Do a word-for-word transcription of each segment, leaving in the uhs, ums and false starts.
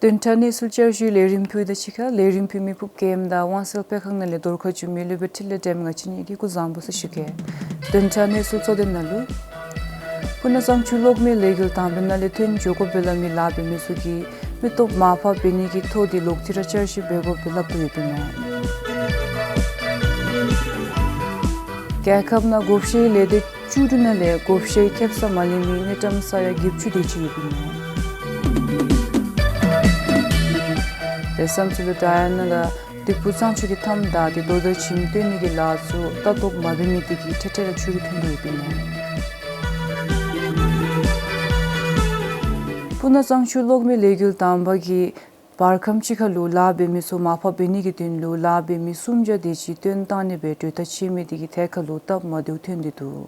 བདུན་ཕྲག་གནས་ཚུལ་བསྐྱར་ཞུའི་ལས་རིམ་ཕུལ་དོ། ཅིག་ཁར་ལས་རིམ་ཕུལ་མི་ཕུབ་ཀེམ་དང་དབང་གསལ་སྤེལ་ཁང་ནང་ལས་རྫོང་ཁག་ཆུ་མི་ལུ་བེ་ཁྲི་ལས་འདྲེམ་ང་བཅས་གཉིས་ཀྱིས་སྐུ་གཟུགས་བཟང་པོ་ཟེར་ཞུ་གེ། བདུན་ཕྲག་གནས་ཚུལ་གཙོ་དོན་ནང་ལུ། སྤུ་ན་གཙང་ཆུ་གློག་མེ་ལས་འགུལ་དང་པའི་ནང་ལས་ཐོན་འགྱོ་དགོ་པའི་སླབ་མི་ལཱ་འབད་མི་ཚུ་གིས་མི་སྟོབས་མར་ཕབ་འབད་ནི་གི་ཐོག་འདི་ལོག་སྟེ་ར་བསྐྱར་ཞིབ་འབད་དགོ་པའི་སླབ་དོ་ཡོདཔ་ཨིན་མས། རྒྱལ་ཁབ་ནང་བགོ་བཤའི་ལས་སྡེ་བཅུ་དྲུག་ནང་ལས་བགོ་བཤའི་ཁེབ་ས་མ་ལེན་མི་གནས་ཁྲོམ་ས་ཡ་བརྒྱད་ཅུ་དེ་ཅིག་ཡོདཔ་ཨིན་མས། དེ་བསམ་ཚུལ་ལུ་དྲ་ཡ་ནང་ལུ་དུས་ཕུ་གཙང་ཆུ་གི་མཐའམ་བདའ་སྟེ་རྡོ་དང་བྱེམ་བཏོན་ནི་གི་ལཱ་ཚུ་ལྟ་རྟོག་མ་འབད་མི་དེ་གིས་ཁྲེ་ཁྲེ་ར་ཆུ་རུད་ཐོན་དོ་ཡོདཔ་ཨིན་མས། སྤུ་ན་གཙང་ཆུ་གློག་མེ་ལས་འགུལ་དང་པ་གིས་བར་ཁམས་ཅིག་ཁར་ལུ་ལཱ་འབད་མི་ཚུ་མར་ཕབ་འབད་ནི་གི་དོན་ལུ་ལཱ་འབད་མི་སུམ་བརྒྱ་དེ་ཅིག་བཏོན་བཏང་ནི་སྦེ་གྲོས་ཐག་བཅད་མི་དེ་གིས་ཐད་ཁར་ལུ་སྟབས་མ་བདེཝ་ཐོན་ཏེ་འདུག།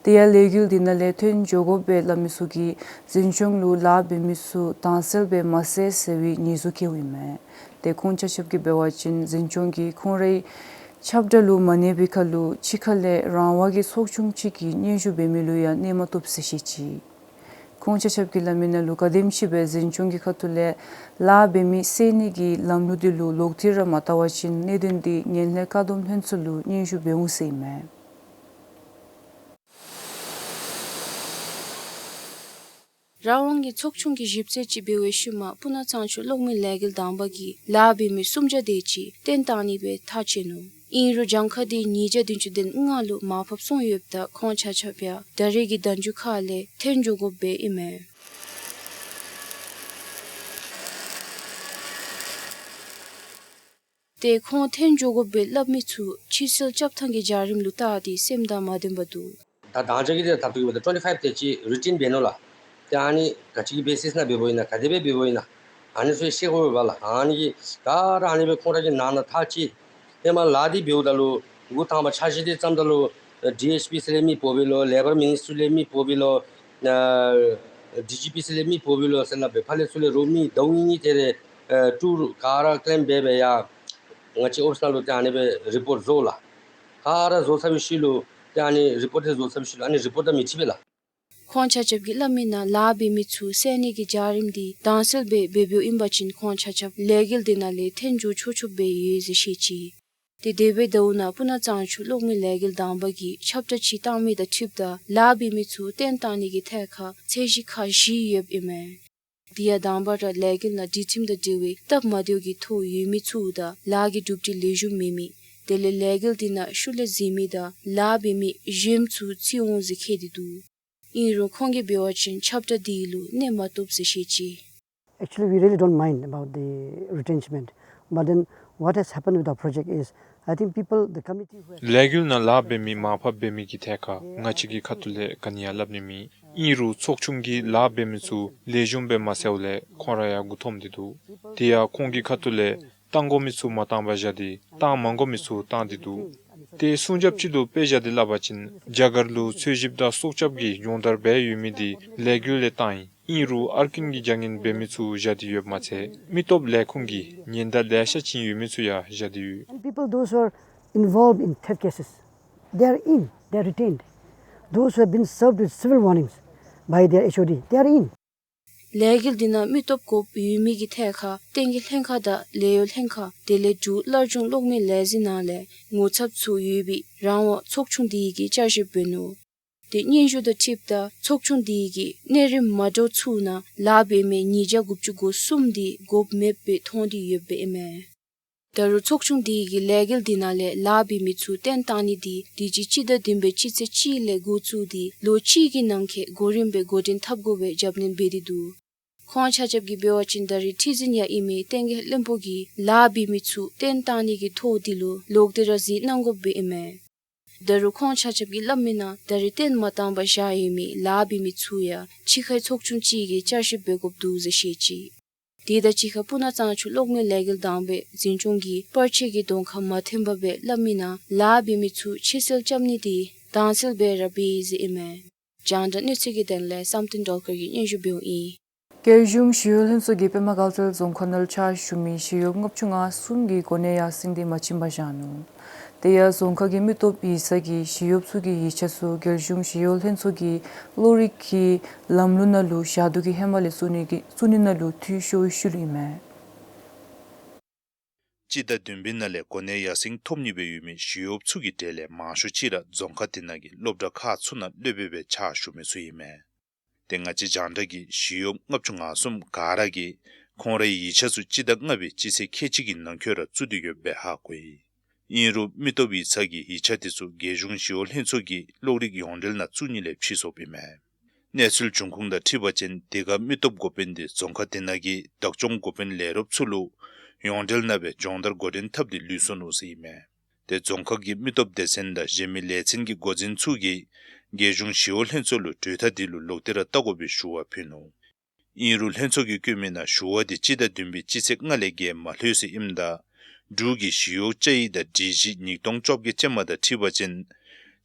དེ་ཡང་ལས་འགུལ་དེ་ནང་ལས་ཐོན་འགྱོ་དགོ་པའི་སླབ་མི་ཚུ་གིས་འཛིན་སྐྱོང་ལུ་ལཱ་འབད་མི་ཚུ་དྭངས་གསལ་སྦེ་མ་གསལ་ཟེར་བའི་ཉེས་འཛུགས་བཀལཝ་ཨིན་མས། དེ་ཁོང་ཆ་ཁྱབ་ཀྱིས་འབད་བ་ཅིན་འཛིན་སྐྱོང་གིས་ཁོང་རའི་ཁྱབ་བསྒྲགས་ལུ་མ་གནས་པའི་ཁར་ལུ་ཕྱི་ཁ་ལས་རང་དབང་གི་ཚོགས་ཆུང་ཅིག་གིས་སྙན་ཞུ་འབད་མི་ལུ་ཡང་གནས་མ་བཏུབ་ཟེར་བཤད་ཅི། ཁོང་ཆ་ཁྱབ་ཀྱིས་སླབ་མི་ནང་ལུ་ག་དེམ་ཅིག་སྦེ་འཛིན་སྐྱོང་གི་ཁ་ཐུག་ལས་ལཱ་འབད་མི་བསལ་ནི་གི་ལམ་ལུགས་དེ་ལུ་ལོག་སྟེ་ར་མ་བལྟ་བ་ཅིན་གནད་དོན་དེ་ངན་ལྷད་བཀག་སྡོམ་ལྷན་ཚོགས་ལུ་སྙན་ཞུ་འབད་འོང་ཟེར་ཨིན་མས། རང་དབང་གི་ཚོགས་ཆུང་གིས་ཞིབ་འཚོལ་ཅིག་འབད་བའི་ཤུལ་མ་སྤུ་ན་གཙང་ཆུ་གློག་མེ་ལས་འགུལ་དང་པ་གིས་ལཱ་འབད་མི་སུམ་བརྒྱ་དེ་ཅིག་བཏོན་བཏང་ནི་སྦེ་ཐག་བཅད་ནུག། ཨིན་རུང་གྱངས་ཁ་དེ་ཉིས་བརྒྱ་བདུན་ཅུ་དོན་ལྔ་ལུ་མར་ཕབ་སོང་ཡོདཔ་ད་ཁོང་ཆ་ཁྱབ་ཡང་ད་རེས་ཀྱི་ཟླ་མཇུག་ཁ་ལས་ཐོན་འགྱོ་དགོཔ་སྦེ་ཨིན་མས། ཏེ་ཁོང་ཐོན་འགྱོ་དགོཔ་སྦེ་སླབ་མི་ཚུ་ཕྱིར་སེལ་རྐྱབ་ཐངས་ཀྱི་བྱ་རིམ་ལུ་བལྟ་སྟེ་སེམས་དང་མ་ལྡན་པར་འདུག། ད་དང་ཕྱིད་ཀྱི་དེ་ད་ལྟོ་གི་བར་དུ་ཊུ་ཝེན་ཊི་ཕའིབ་དེ་ཅིག་རུ་ཊིན་འབད་ནུག་ལགས། ཏེ་ཨ་ནི་ག་ཅི་གི་བེ་སིསི་ནང་འབདཝ་ཨིན་ན་ག་དེ་སྦེ་འབདཝ་ཨིན་ན་ཨ་ནི་ཚུ་ཤེས་དགོ་པས་ལགས། ཨ་ནི་གི་ག་ར་ཨ་ནི་སྦེ་ཁོང་ར་གི་ནང་ན་ཐག་བཅད། ཧེ་མ་ལཱ་འདི་འབདཝ་ད་ལུ་འགོ་དང་པ་འཆར་གཞི་འདི་བརྩམ་ད་ལུ་ཌི་ཨེཆ་པི་སི་ལས་མི་འབོ་བས་ལོ། ལེ་བར་མི་ནིསི་ཊི་ལས་མི་འབོ་བས་ལོ། ཨ་ཌི་ཇི་པི་སི་ལས་མི་འབོ་བས་ལོ་ཟེར་སླབ་སྦེ་ཕར་ལས་ཚུར་ལས་རོགས་མི་ཟླཝ་གཉིས་གཉིས་དེ་རེ་ཨ་ཊུར་ག་ར་ཀེམ་འབད་སྦེ་ཡར་ང་བཅས་ཨོ་ཕིསི་ནང་ལུ་ཏེ་ཨ་ནི་སྦེ་རི་པོརཊ་བཟོ་ལགས། ག་ར་བཟོ་ཚར་བའི་ཤུལ་ལུ་ཏེ་ཨ་ནི་རི་པོརཊ་དེ་བཟོ་ཚར་བའི་ཤུལ་ལུ་ཨ་ནི་རི་པོརཊ་དང་མི་འཁྲིལ་བས་ལགས། ཁོང་ཆ་ཁྱབ་ཀྱིས་སླབ་མི་ནང་ལཱ་འབད་མི་ཚུ་བསལ་ནི་གི་བྱ་རིམ་འདི་དྭངས་གསལ་སྦེ་འབད་འབདཝ་ཨིན་པ་ཅིན་ཁོང་ཆ་ཁྱབ་ལས་འགུལ་དེ་ནང་ལས་ཐོན་འགྱོ་ཆོག་ཆོགཔ་སྦེ་ཡོད་ཟེར་བཤད་ཅི། ཏེ་དེ་འབདཝ་ད་ལུ་ནཱ་སྤུ་ན་གཙང་ཆུ་གློག་མེ་ལས་འགུལ་དང་པ་གིས་ཁྱབ་བསྒྲགས་ཅིག་བཏང་མི་དང་འཁྲིལཝ་ད་ལཱ་འབད་མི་ཚུ་བཏོན་བཏང་ནི་གི་ཐད་ཁར་ཚད་གཞི་ཁག་བཞི་ཡོདཔ་ཨིན་མས། དེ་ཡང་དང་པ་ར་ལས་འགུལ་ནང་སྒྲིག་ཁྲིམས་དང་འབྲེལ་བའི་སྟབས་མ་བདེཝ་གི་ཐོ་ཡོད་མི་ཚུ་དང་ལཱ་གི་གྲུབ་འབྲས་ལེགས་ཤོམ་མེད་མི། དེ་ལས་ལས་འགུལ་དེ་ནང་ཤུལ་ལས་འཛུལ་མི་དང་ལཱ་འབད་མི་གཞན་ཚུ་ཚུད་འོང་ཟེར་བཀོད་དེ་འདུག། ཨིན་རུང་ཁོང་གིས་འབད་བ་ཅིན་ཁྱབ་བསྒྲགས་དེ་ལུ་གནས་མ་བཏུབ་ཟེར་བཤད་ཅི། Actually, we really don't mind about the retrenchment. But then what has happened with our project is, I think people, the committee who has ལས་འགུལ་ནང་ལཱ་འབད་མི་མར་ཕབ་འབད་མི་གི་ཐད་ཁར་ང་བཅས་ཀྱི་ཁ་ཐུག་ལས་ག་ནི་ཡང་སླབ་ནི་མེད། ཨིན་རུང་ཚོགས་ཆུང་གིས་ལཱ་འབད་མི་ཚུ་ལེགས་ཤོམ་སྦེ་མ་སེལཝ་ལས་ཁོང་ར་ཡང་མགུ་འཐོམས་ཏེ་འདུག། དེ་ཡང་ཁོང་གི་ཁ་ཐུག་ལས་བཏང་དགོ་མི་ཚུ་མ་བཏང་པར་བཞག་སྟེ་བཏང་མ་དགོ་མི་ཚུ་བཏང་སྟེ་འདུག། ཏེ་སྲུང་སྐྱོབ་ཅིག་ལུ་དཔེ་བཞག་སྟེ་སླབ་པ་ཅིན་རྒྱ་གར་ལུ་འཚོལ་ཞིབ་དང་སྲོག་སྐྱབས་ཀྱི་སྦྱོང་བརྡར་འབད་ཡོད་མི་དེ་ལས་འགུལ་ལས་བཏང་ཡི། ཨིན་རུང་ཨར་ཀིན་གྱི་བྱ་ངན་འབད་མི་ཚུ་བཞག་སྟེ་ཡོདཔ་མ་ཚད་མི་སྟོབས་ལས་ཁུངས་ཀྱིས་ཉེན་བརྡ་ལེ་ཤ་བྱིན་ཡོད་མི་ཚུ་ཡང་བཞག་སྟེ་ཡོད། And people, those who are involved in theft cases, they are in, they are retained. Those who have been served with civil warnings by their H O D, they are in. ལས་འགུལ་དེ་ནང་མི་སྟོབས་དགོཔ་ཡོད་མི་གི་ཐད་ཁར་བསྟན་རྒྱས་ལྷན་ཁག་དང་ལས་གཡོག་ལྷན་ཁག་དེ་ལས་འབྲུག་སླར་འབྱུང་གློག་མེ་ལས་འཛིན་ནང་ལས་ངོ་ཚབ་ཚུ་ཡོད་པའི་རང་དབང་ཚོགས་ཆུང་དེ་གིས་བསྐྱར་ཞིབ་འབད་ནུག། དེ་སྙན་ཞུ་དང་འཁྲིལཝ་ད་ཚོགས་ཆུང་དེ་གིས་གནས་རིམ་མ་འདྲཝ་ཚུ་ནང་ལཱ་འབད་མི་ཉིས་བརྒྱ་དགུ་བཅུ་གོ་གསུམ་དེ་དགོཔ་མེདཔ་སྦེ་མཐོང་སྟེ་ཡོདཔ་ཨིན་མས། ད་རུང་ཚོགས་ཆུང་དེ་གིས་ལས་འགུལ་དེ་ནང་ལས་ལཱ་འབད་མི་ཚུ་བཏོན་བཏང་ནི་དེ་དུས་ཅི་སྤྱི་ཟླ་བདུན་པའི་སྤྱི་ཚེས་གཅིག་ལས་འགོ་བཙུགས་ཏེ་ལོ་གཅིག་གི་ནང་འཁོད་གོ་རིམ་སྦེ་འགོ་འདྲེན་འཐབ་དགོ་པའི་རྒྱབ་སྣོན་འབད་དེ་འདུག། ཁོང་ཆ་ཁྱབ་ཀྱིས་འབད་བ་ཅིན་ད་རེས་ཁྲི་འཛིན་ཡང་ཨིན་མི་བསྟན་རྒྱས་བློན་པོ་གིས་ལཱ་འབད་མི་ཚུ་བཏོན་བཏང་ནི་གི་ཐོ་དེ་ལུ་ལོག་སྟེ་ར་གཟིགས་གནང་དགོཔ་སྦེ་ཨིན་མས། ད་རུང་ཁོང་ཆ་ཁྱབ་ཀྱིས་སླབ་མི་ནང་ད་རེས་བཏོན་མ་བཏང་པར་བཞག་ཡོད་མི་ལཱ་འབད་མི་ཚུ་ཡང་ཕྱི་ཁའི་ཚོགས་ཆུང་ཅིག་གིས་བསྐྱར་ཞིབ་འབད་དགོཔ་འདུག་ཟེར་བཤད་ཅི། དེ་དང་གཅིག་ཁར་སྤུ་ན་གཙང་ཆུ་གློག་མེ་ལས་འགུལ་དང་པའི་འཛིན་སྐྱོང་གིས་བར་ཆད་ཀྱི་གདོང་ཁར་མ་ཐོན་པར་སྦེ་སླབ་མི་ནང་ལཱ་འབད་མི་ཚུ་ཕྱིར་སེལ་རྐྱབ་ནི་དེ་དྭངས་གསལ་སྦེ་ར་འབད་ཡི་ཟེར་ཨིན་མས། རྒྱང་བསྒྲགས་གནས་ཚུལ་གྱི་དོན་ལས་བསམ་གཏན་སྒྲོལ་དཀར་གྱིས་སྙན་ཞུ་འབདཝ་ཨིན། རྒྱལ་གཞུང་ཞི་གཡོག་ལྷན་ཚོགས་ཀྱིས་པདྨ་དགའ་ཚལ་རྫོང་ཁག་ནང་ལུ་ཕྱག་ཞུ་མི་ཞི་གཡོག་ལྔ་བཅུ་ང་གསུམ་གྱི་གོ་གནས་ཡར་སེང་འདི་མ་བྱིན་པར་བཞག་ནུག། དེ་ཡང་རྫོང་ཁག་གི་མི་སྟོབས་ཡིག་ཚང་གིས་ཞི་གཡོགཔ་ཚུ་གི་ཡིག་ཆ་ཚུ་རྒྱལ་གཞུང་ཞི་གཡོག་ལྷན་ཚོགས་ཀྱི་གློག་རིག་གི་ལམ་ལུགས་ནང་ལུ་བཞག་དོ་གི་ཧེ་མ་ལས་བཙུགས་ནི་གི་བཙུགས་ནི་ནང་ལུ་འཐུས་ཤོར་བའི་ཤུལ་ཨིན་མས། སྤྱི་ཟླ་བདུན་པའི་ནང་ལས་གོ་གནས་ཡར་སེང་ཐོབ་ནི་སྦེ་ཡོད་མི་ཞི་གཡོགཔ་ཚུ་གི་གྲས་ལས་མང་ཤོས་ཅིག་ར་རྫོང་ཁག་དེ་ནང་གི་སློབ་གྲྭ་ཁག་ཚུ་ནང་སློབ་དཔོན་སྦེ་ཕྱག་ཞུ་མི་ཚུ་ཨིན་མས། ཏེ་ང་བཅས་རྒྱང་བསྒྲགས་ཀྱིས་ཞི་གཡོགཔ་ལྔ་བཅུ་ང་གསུམ་ག་ར་གིས་ཁོང་རའི་ཡིག་ཆ་ཚུ་སྤྱི་ཟླ་ལྔ་པའི་སྤྱི་ཚེས་ཁལ་གཅིག་གི་ནང་འཁོད་ར་བཙུགས་ཏེ་ཡོདཔ་སྦེ་ཧ་གོ་ཡི། ཨིན་རུང་མི་སྟོབས་ཡིག་ཚང་གི་ཡིག་ཆ་དེ་ཚུ་རྒྱལ་གཞུང་ཞི་གཡོག་ལྷན་ཚོགས་ཀྱི་གློག་རིག་ཡོངས་འབྲེལ་ནང་བཙུགས་ནི་ལས་ཕྱིས་སོཔ་ཨིན་མས། གནས་ཚུལ་འབྱུང་ཁུངས་དང་འཁྲིལ་བ་ཅིན་དེ་ཁར་མི་སྟོབས་འགོ་དཔོན་དེ་རྫོང་ཁག་དེ་ནང་གི་བདག་སྐྱོང་འགོ་དཔོན་ལས་རོགསཔ་ཚུ་ལུ་ཡོངས་འབྲེལ་ནང་སྦེ་སྦྱོང་བརྡར་འགོ་འདྲེན་འཐབ་སྟེ་ལུས་སོ་ནུག་ཟེར་ཨིན་མས། ཏེ་རྫོང་ཁག་གི་མི་སྟོབས་སྡེ་ཚན་དང་གཞན་མི་ལས་ཚན་གྱི་འགོ་འཛིན་ཚུ་གིས་རྒྱལ་གཞུང་ཞི་གཡོག་ལྷན་ཚོགས་ལུ་གྲོས་ཐག་དེ་ལུ་ལོག་སྟེ་ར་བལྟ་དགོ་པའི་ཞུ་བ་ཕུལ་ནུག། ཨིན་རུང་ལྷན་ཚོགས་ཀྱིས་བཀོད་མི་ནང་ཞུ་བ་དེ་སྤྱི་ཟླ་བདུན་པའི་སྤྱི་ཚེས་ལྔ་ལས་བརྒལ་མ་ལྷོད་ཟེར་ཨིནམ་ད་འབྲུག་གི་ཞི་གཡོག་བཅའ་ཡིག་དང་སྒྲིག་གཞི་ཉིས་སྟོང་བཅོ་བརྒྱད་ཅན་མ་དང་འཁྲིལ་བ་ཅིན་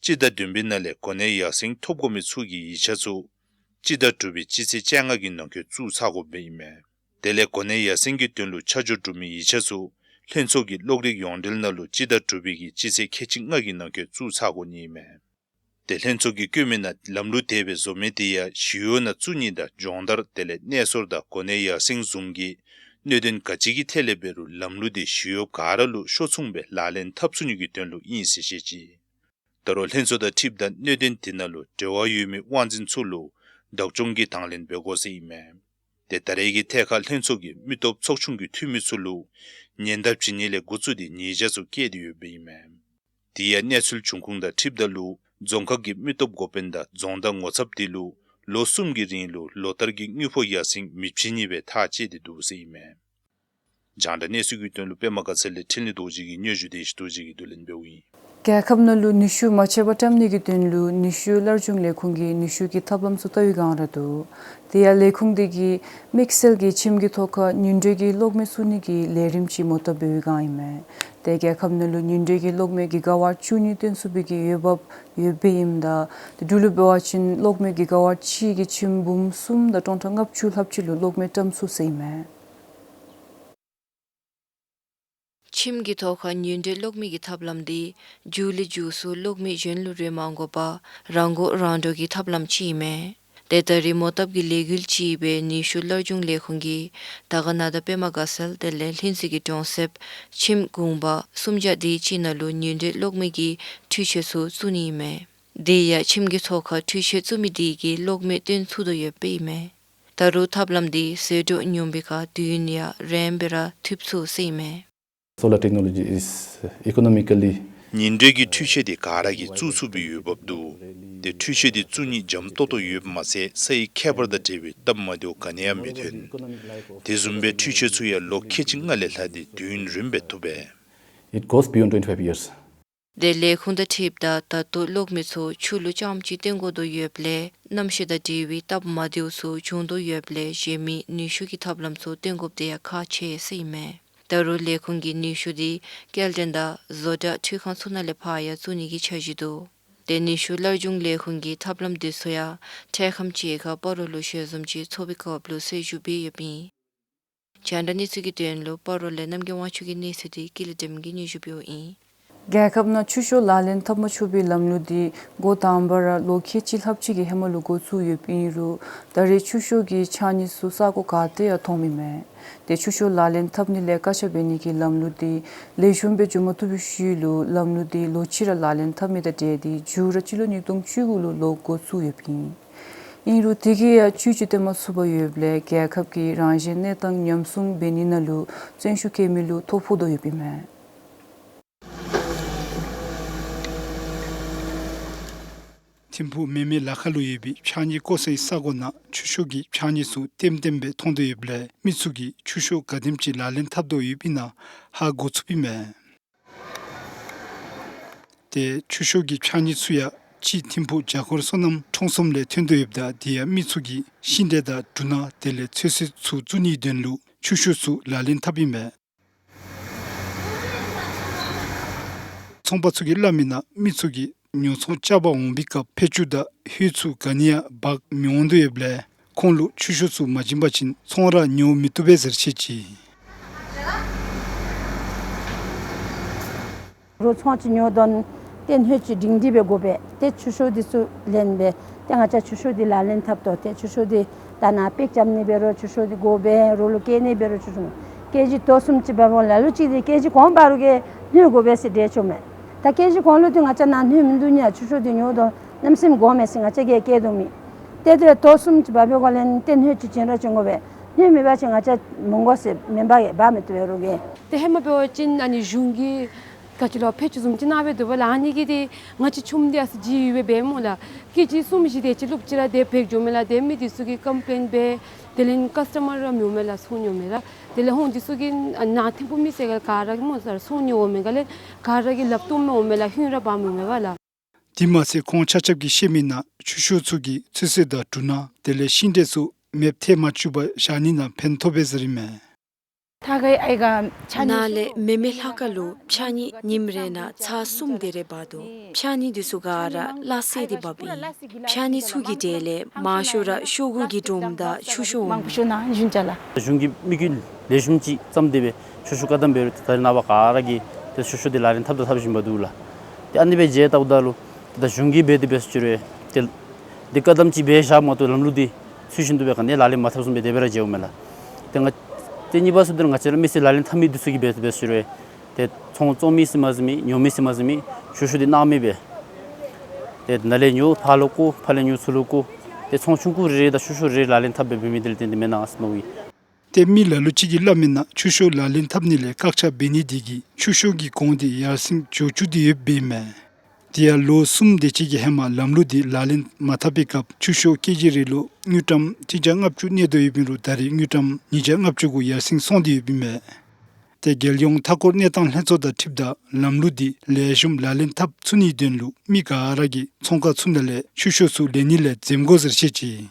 སྤྱི་ཟླ་བདུན་པའི་ནང་ལས་གོ་གནས་ཡར་སེང་ཐོབ་དགོ་མི་ཚུ་གི་ཡིག་ཆ་ཚུ་སྤྱི་ཟླ་དྲུག་པའི་སྤྱི་ཚེས་བཅོ་ལྔ་གི་ནང་འཁོད་བཙུགས་ཚར་དགོཔ་ཨིན་མས། དེ་ལས་གོ་གནས་ཡར་སེང་གི་དོན་ལུ་ཆ་འཇོག་གྲུབ་མི་ཡིག་ཆ་ཚུ་ལྷན་ཚོགས་ཀྱི་གློག་རིག་ཡོངས་འབྲེལ་ནང་ལུ་སྤྱི་ཟླ་དྲུག་པའི་གི་སྤྱི་ཚེས་ཁལ་གཅིག་ལྔ་གི་ནང་འཁོད་བཙུགས་ཚར་དགོ་ནི་ཨིན་མས། ཏེ་ལྷན་ཚོགས་ཀྱིས་བཀོད་མི་ནང་ལམ་ལུགས་དེ་སྦེ་བཟོ་མི་དེ་ཡང་ཞི་གཡོག་ནང་བཙུགས་ནི་དང་སྦྱོང་བརྡར་དེ་ལས་གནས་སོར་དང་གོ་གནས་ཡར་སེང་བཟུམ་གྱི་གནད་དོན་ག་ཅི་གི་ཐད་ལས་འབད་རུང་ལམ་ལུགས་དེ་ཞི་གཡོགཔ་ག་ར་ལུ་ཤོ་མཚུངས་སྦེ་ལག་ལེན་འཐབ་ཚུགས་ནི་གི་དོན་ལུ་ཨིན་ཟེར་བཤད་ཅི། ད་རུང་ལྷན་ཚོགས་དང་འཁྲིལཝ་ད་གནད་དོན་དེ་ནང་ལུ་འབྲེལ་བ་ཡོད་མི་དབང་འཛིན་ཚུ་ལུ་བདག་སྐྱོང་གི་དང་ལེན་འབད་དགོ་ཟེར་ཨིན་མས། ཏེ་ད་རེས་ཀྱི་ཐད་ཁར་ལྷན་ཚོགས་ཀྱིས་མི་སྟོབས་ཚོགས་ཆུང་གི་འཐུས་མི་ཚུ་ལུ་ཉེན་བརྡ་བྱིན་ནི་ལས་འགོ་བཙུགས་ཏེ་ཉེས་བྱ་ཚུ་བཀལ་ཏེ་ཡོདཔ་ཨིན་མས། དེ་ཡང་གནས་ཚུལ་འབྱུང་ཁུངས་དང་འཁྲིལཝ་ད་ལུ་རྫོང་ཁག་གི་མི་སྟོབས་འགོ་དཔོན་དང་རྫོང་བདག་ངོ་ཚབ་དེ་ལུ་ལོ་གསུམ་གྱི་རིང་ལུ་ལོ་བསྟར་གྱི་དངུལ་ཕོགས་ཡར་སེང་མི་བྱིན་ནི་སྦེ་ཐག་བཅད་དེ་འདུག་ཟེར་ཨིན་མས། རྒྱང་བསྒྲགས་གནས་ཚུལ་གྱི་དོན་ལུ་པདྨ་དགའ་ཚལ་ལས་འཕྲིན་ལས་རྡོ་རྗེ་གི་སྙན་ཞུ་དེ་ཡེ་ཤེས་རྡོ་རྗེ་གིས་བསྡུ་ལེན་འབདཝ་ཨིན། རྒྱལ་ཁབ་ནང་ལུ་ནུས་ཤུགས་མ་ཆད་པར་བཀྲམ་ནི་གི་དོན་ལུ་ནུས་ཤུགས་སླར་འབྱུང་ལས་ཁུངས་ཀྱིས་ནུས་ཤུགས་ཀྱི་ཐབས་ལམ་ཚུ་བལྟ་བའི་བསྒང་ར་འདུག། དེ་ཡང་ལས་ཁུངས་དེ་གིས་དམིགས་བསལ་གྱིས་ཁྱིམ་གྱི་ཐོག་ཁར་ཉིམ་དྲོད་ཀྱི་གློག་མེ་བཙུགས་ནི་གི་ལས་རིམ་ཅིག་མོ་བཏབ་འབད་བའི་བསྒང་ཨིན་མས། ཏེ་རྒྱལ་ཁབ་ནང་ལུ་ཉིམ་དྲོད་ཀྱི་གློག་མེ་གི་ག་ཝཊ་བཅུ་གཉིས་བཏོན་ཚུགས་པའི་གི་འོས་འབབ་ཡོདཔ་ཨིནམ་ད་ཏེ་འབྲུག་ལུ་འབད་བ་ཅིན་གློག་མེ་གི་ག་ཝཊ་གཅིག་གིས་ཁྱིམ་འབུམ་གསུམ་དང་སྟོང་ཕྲག་ལྔ་བཅུ་ལྷགཔ་ཅིག་ལུ་གློག་མེ་བཀྲམ་ཚུགས་ཟེར་ཨིན་མས། ཁྱིམ་གྱི་ཐོག་ཁར་ཉིམ་དྲོད་གློག་མེ་གི་ཐབས་ལམ་དེ་མཇུག་ལས་མཇུག་སུ་གློག་མེ་གཞན་ལུ་རོལ་མ་དགོ་པར་རང་མགོ་རང་འདྲོངས་ཀྱི་ཐབས་ལམ་ཅིག་ཨིན་མས། ཏེ་ད་རེས་མོ་བཏབ་ཀྱི་ལས་འགུལ་ཅིག་སྦེ་ནུས་ཤུགས་སླར་འབྱུང་ལས་ཁུངས་ཀྱིས་དར་དཀར་ན་དང་པདྨ་དགའ་ཚལ་དེ་ལས་ལྷུན་རྩེ་གི་གྲོང་གསེབ་ཁྱིམ་གུང་པ་སུམ་བརྒྱ་དེ་ཅིག་ནང་ལུ་ཉིམ་དྲོད་གློག་མེ་གི་འཕྲུལ་ཆས་ཚུ་བཙུགས་ནི་ཨིན་མས། དེ་ཡང་ཁྱིམ་གྱི་ཐོག་ཁར་འཕྲུལ་ཆས་བཙུགས་མི་དེ་གིས་གློག་མེ་བཏོན་ཚུགས་དོ་ཡོདཔ་ཨིན་མས། ད་རུང་ཐབས་ལམ་དེ་ཟད་འགྲོ་ཉུང་བའི་ཁར་དུས་ཡུན་ཡང་རིངམོ་སྦེ་ར་ཐུབ་ཚུགས་ཟེར་ཨིན་མས། Solar technology is economically ཉིམ་དྲོད་ཀྱི་འཕྲུལ་ཆས་དེ་ག་ར་གིས་བཙུགས་ཚུགས་པའི་འོས་འབབ་འདུག། ཏེ་འཕྲུལ་ཆས་དེ་བཙུགས་ནི་འཇམ་ཏོག་ཏོ་ཡོདཔ་མ་ཚད་སའི་ཁྱད་པར་དང་འབྲེལ་བའི་སྟབས་མ་བདེཝ་ག་ནི་ཡང་མི་ཐོན། དེ་བཟུམ་སྦེ་འཕྲུལ་ཆས་ཚུ་ཡང་ལོ་ཁལ་གཅིག་ལྔ་ལས་ལྷག་སྟེ་དུས་ཡུན་རིངམོ་སྦེ་ཐུབ་པས། It goes beyond twenty-five years. ཏེ་ལས་ཁུངས་དང་འཁྲིལཝ་ད་ད་ལྟོ་གློག་མེ་ཚུ་ཆུ་ལུ་རྐྱངམ་ཅིག་བཏོན་དགོ་དོ་ཡོདཔ་ལས་གནམ་གཤིས་དང་འབྲེལ་བའི་སྟབས་མ་བདེཝ་ཚུ་འབྱུང་དོ་ཡོདཔ་ལས་གཞན་མི་ནུས་ཤུགས་ཀྱི་ཐབས་ལམ་ཚུ་བཏོན་དགོཔ་དེ་ཡང་ཁག་ཆེ་ཟེར་ཨིན་མས། ད་རུང་ལས་ཁུངས་ཀྱིས་ནུས་ཤུགས་དེ་སྐྱེལ་འདྲེན་དང་བཟོ་གྲྭ་འཕྲུལ་ཁང་ཚུ་ནང་ལས་ཕར་ཡང་བཙུགས་ནི་གི་འཆར་གཞི་འདུག། ཏེ་ནུས་ཤུགས་སླར་འབྱུང་ལས་ཁུངས་ཀྱི་ཐབས་ལམ་དེ་ཚུ་ཡང་འཕྲལ་ཁམས་ཅིག་ཁར་སྤ་རོ་ལུ་ཞལ་འཛོམས་ཅིག་ཚོགས་པའི་སྐབས་ལུ་གསལ་ཞུ་འབད་ཡོདཔ་ཨིན། རྒྱང་བསྒྲགས་གནས་ཚུལ་གྱི་དོན་ལུ་སྤ་རོ་ལས་རྣམ་རྒྱལ་དབང་ཕྱུག་གི་གནས་ཚུལ་དེ་ཀུན་ལེགས་སྒྲོལ་མ་གིས་སྙན་ཞུ་འབདཝ་ཨིན། རྒྱལ་ཁབ་ནང་ཆུ་ཤོག་ལག་ལེན་འཐབ་མ་ཆོག་པའི་ལམ་ལུགས་དེ་འགོ་དང་པ་ར་ལོ་ཁལ་གཅིག་ལྷགཔ་ཅིག་གི་ཧེ་མ་ལུ་འགོ་བཙུགས་ཡོདཔ་ཨིན་རུང་ད་རེས་ཆུ་ཤོག་གི་ཕྱགས་སྙིགས་ཚུ་ས་གོ་ག་ཏེ་ཡང་མཐོངམ་མེད། ཏེ་ཆུ་ཤོག་ལག་ལེན་འཐབ་ནི་ལས་བཀག་ཆ་འབད་ནི་གི་ལམ་ལུགས་དེ་ལེགས་ཤོམ་སྦེ་འགྱོ་མ་བཏུབ་པའི་ཤུལ་ལུ་ལམ་ལུགས་དེ་ལོ་གཅིག་ར་ལག་ལེན་འཐབ་མི་དང་འབྲེལ་ཏེ་མཇུག་ར་སྤྱི་ལོ་ཉིས་སྟོང་བཅུ་དགུ་ལུ་ལོག་འགོ་བཙུགས་ཡོདཔ་ཨིན། ཨིན་རུང་དེ་གིས་ཡང་བཅུད་ཅིག་བཏོན་མ་ཚུགས་པར་ཡོདཔ་ལས་རྒྱལ་ཁབ་ཀྱི་རང་བཞིན་གནས་སྟངས་ཉམས་སྲུང་འབད་ནི་ནང་ལུ་བརྩོན་ཤུགས་བསྐྱེད་མི་ལུ་ཐོ་ཕོག་དོ་ཡོདཔ་ཨིན་མས། ཐིམ་ཕུག་མེ་མེ་ལ་ཁ་ལུ་ཡོད་པའི་ཕྱགས་སྙིགས་བཀོ་སའི་ས་གོ་ནང་ཆུ་ཤོག་གི་ཕྱགས་སྙིགས་ཚུ་ལྟེམ་ལྟེམ་སྦེ་མཐོང་དོ་ཡོདཔ་ལས་མི་ཚུ་གིས་ཆུ་ཤོག་ག་དེམ་ཅིག་ལག་ལེན་འཐབ་དོ་ཡོདཔ་ཨིན་ན་ཧ་གོ་ཚུགསཔ་ཨིན་མས། ཏེ་ཆུ་ཤོག་གི་ཕྱགས་སྙིགས་ཚུ་ཡང་གཅིག་ཐིམ་ཕུག་བརྒྱ་འཁོར་སོ་ནམ་ཁྲོམ་གསུམ་ལས་ཐོན་དོ་ཡོདཔ་ད་དེ་ཡང་མི་ཚུ་གིས་ཤིང་འབྲས་དང་འབྲུ་སྣ་དེ་ལས་ཚོད་བསྲེ་ཚུ་བཙུགས་ནིའི་དོན་ལུ་ཆུ་ཤོག་ཚུ་ལག་ལེན་འཐབ་ཨིན་མས། ཚོང་པ་ཚུ་གིས་སླབ་མི་ནང་མི་ཚུ་གིས་ཉོ་ཚོང་རྐྱབ་པར་འོང་པའི་སྐབས་ཕད་ཅུང་དང་ཧོད་ཚུ་ག་ནི་ཡང་འབག་མི་འོང་དོ་ཡོདཔ་ལས་ཁོང་ལུ་ཆུ་ཤོག་ཚུ་མ་བྱིན་པ་ཅིན་ཚོང་ར་ཉོ་མི་བཏུབ་པས་ཟེར་བཤད་ཅི། རོ་ཚོང་ཅིག་ཉོ་དོན་ཏེ་སྣོད་ཅིག་སྒྲིང་སྒྲི་སྦེ་དགོ་པས། ཏེ་ཆུ་ཤོག་འདི་ཚུ་ལེན་སྦེ་ཏེ་ང་བཅས་ཆུ་ཤོག་འདི་ལག་ལེན་འཐབ་དོ། ཏེ་ཆུ་ཤོག་འདི་ད་ནཱ་པེག་རྐྱབ་ནི་འབད་རུང་ཆུ་ཤོག་འདི་དགོ་པས། རོ་ལུ་བཀལ་ནི་འབད་རུང་ཆུ་ཤོག་ཀེ་ཇི་དོ་གསུམ་ཅིག་འབད་རུང་ལ་ལུ་ཅིག་འདི་ཀེ་ཇི་གོང་འབད་རུང་གི་སྣོད་དགོ་པས་ཟེར་འདྲི་ཅི་མས། ད་ཀེ་ཇི་གོང་ལུ་འདི་ང་བཅས་ནཱ་སྣོད་མིན་འདུག་ཉ། ཆུ་ཤོག་འདི་ཉོ་དོ་གནམ་མེད་ས་མེད་དགོ་མས་ཟེར་ང་བཅས་ཀྱིས་བཀལ་དོ་མས། ཏེ་དེ་དོ་གསུམ་ཅིག་འབད་བའི་སྒོ་ལས་ཏེ་སྣོད་ཅིག་བྱིན་ར་བྱིན་དགོ་པས། སྣོད་མེད་པ་ཅིན་ང་བཅས་མི་དགོ་ཟེར་མེན་པ་ཡང་འབད་མི་བཏུབ་པས་རོ་གི། ཏེ་ཧེ་མ་འབད་བ་ཅིན་ཨ་ནི་གཞུང་གིས་ག་ཅི་ལོ་ཕད་ཅུང་བཟུམ་ཅིག་གནང་སྦེ་འདུག་པ་ལགས། ཨ་ནི་གིས་ཏེ་ང་བཅས་ཆུམ་འདི་ཨ་ཙི་ལྗིད་ཡོད་པས་འབད་སྨོ་ལགས། ཀེ་ཇི་གསུམ་བཞི་དེ་ཅིག་བླུག་ཅི་ར་ཏེ་བེག་འགྱོཝ་མས་ལགས། ཏེ་མི་འདི་ཚུ་གིས་ཀམ་པི་ལེན་འབད་དེ་ལས་ཀཱསི་ཊ་མར་ར་མི་འོང་མས་ལགས། ཚོང་ཉོཝ་མས་ལགས། དེ་ལས་ཧོང་འདི་ཚུ་གིས་ཨ་ནཱ་ཐིམ་ཕུག་མི་སེར་ག་ར་གིས་སྨོ་ཚུར་ཚོང་ཉོཝ་མས་ག་ལས་ག་ར་གིས་ལགཔ་བཏོག་མི་འོང་མས་ལགས། ཧིང་ར་འབག་མི་འོང་མས་པ་ལགས། དེ་མ་ཚད་ཁོང་ཆ་ཁྱབ་ཀྱིས་བཤད་མི་ནང་ཆུ་ཤོག་ཚུ་གིས་ཚོད་བསྲེ་དང་འབྲུ་སྣ་དེ་ལས་ཤིང་འབྲས་ཚུ་མེདཔ་ཐལ་མ་བཅུག་པར་བཞག་ནི་ནང་ཕན་ཐོགས་པས་ཟེར་ཨིན་མས། ད་ག་ཨའི་ག་ཕྱགས་སྙིགས་ནཱ་ལས་མེ་མེ་ལྷ་ཁང་ལུ་ཕྱགས་སྙིགས་ཉིནམ་རེ་ནང་ཚར་གསུམ་དེ་རེ་འབག་དོ། ཕྱགས་སྙིགས་འདི་ཚུ་ག་ར་སླ་བསྲེ་སྟེ་འབགཔ་ཨིན། ཕྱགས་སྙིགས་ཚུ་གི་གྲས་ལས་མང་ཤོས་ར་ཤོག་གུ་གི་སྒྲོམ་དང་ཆུ་ཤོག་འོང་། མང་པོ་ཤོར་ནི་ཨིན་ཅ་ལགས། གཞུང་གིས་དམིགས་ཡུལ་ལེགས་ཤོམ་ཅིག་བརྩམས་ཏེ་སྦེ་ཆུ་ཤོག་བཀག་དམ་འབད་རུང་ད་རེས་ནངས་པ་ག་ར་གིས་ཏེ་ཆུ་ཤོག་འདི་ལག་ལེན་འཐབ་དང་འཐབ་བཞིན་པ་འདུག་ལགས། ཏེ་ཨ་ནི་སྦེ་མཇལ་བལྟཝ་ད་ལུ་ད་གཞུང་གིས་འབད་དེ་འབད་ཟེར་ཅི་རུང་ཏེ་འདི་བཀག་དམ་ཅིག་འབད་བཞག་མ་གཏོགས་ལམ་ལུགས་འདི་ཚུལ་བཞིན་དུ་སྦེ་ག་ནི་ཡང་ལག་ལེན་མ་འཐབ་བཟུམ་སྦེ་དེ་སྦེ་ར་མཇལཝ་མས་ལགས། ཏེ་ང་ཏེ་གཉིས་པ་ཚུ་འདི་ང་བཅས་ར་མི་སེར་ལག་ལེན་འཐབ་མི་འདི་ཚུ་གིས་འབད་དེ་འབད་ཟེར་ཅི་རུང་ཏེ་ཚོང་བཙོང་མི་ཟེར་མ་ཟེར་མི་ཉོ་མི་ཟེར་མ་ཟེར་མི་ཆུ་ཤོག་འདི་གནང་མི་སྦེ་ཏེ་ནཱ་ལས་ཉོ་ཕར་ལུ་བཀོ་ཕར་ལས་ཉོ་ཚུར་ལུ་བཀོ་ཏེ་ཚོང་ཆུང་ཀུ་རེ་རེ་དང་ཆུ་ཤོག་རེ་རེ་ལག་ལེན་འཐབ་སྦེ་འབད་མི་འདི་ལུ་བརྟེན་ཏེ་མེན་ན་ཟེར་མནོཝ་ཨིན། ཏེ་མི་ལ་ལུ་ཅིག་གིས་སླབ་མི་ནང་ཆུ་ཤོག་ལག་ལེན་འཐབ་ནི་ལས་བཀག་ཆ་འབད་ནི་དེ་གིས་ཆུ་ཤོག་གི་གོང་འདི་ཡར་སེང་འགྱོ་བཅུག་སྟེ་ཡོདཔ་ཨིན་མས། དེ་ཡང་ལོ་གསུམ་དེ་ཅིག་གི་ཧེ་མ་ལམ་ལུགས་འདི་ལག་ལེན་མ་འཐབ་པའི་སྐབས་ཆུ་ཤོག་ཀེ་ཇི་རེ་ལུ་དངུལ་ཀྲམ་གཅིག་བརྒྱ་ལྔ་བཅུ་གནས་དོ་ཡོདཔ་ཨིན་རུང་ད་རེས་དངུལ་ཀྲམ་ཉིས་བརྒྱ་ལྔ་བཅུ་གུ་ཡར་སེང་སོང་སྟེ་ཡོདཔ་ཨིན་མས། ཏེ་རྒྱལ་ཡོངས་མཐའ་འཁོར་གནས་སྟངས་ལྷན་ཚོགས་དང་འཁྲིལཝ་ད་ལམ་ལུགས་འདི་ལེགས་ཤོམ་ལག་ལེན་འཐབ་ཚུགས་ནིའི་དོན་ལུ་མི་ག་ར་གིས་ཚོང་ཁང་ཚུ་ནང་ལས་ཆུ་ཤོག་ཚུ་ལེན་ནི་ལས་འཛེམ་དགོ་ཟེར་བཤད་ཅི།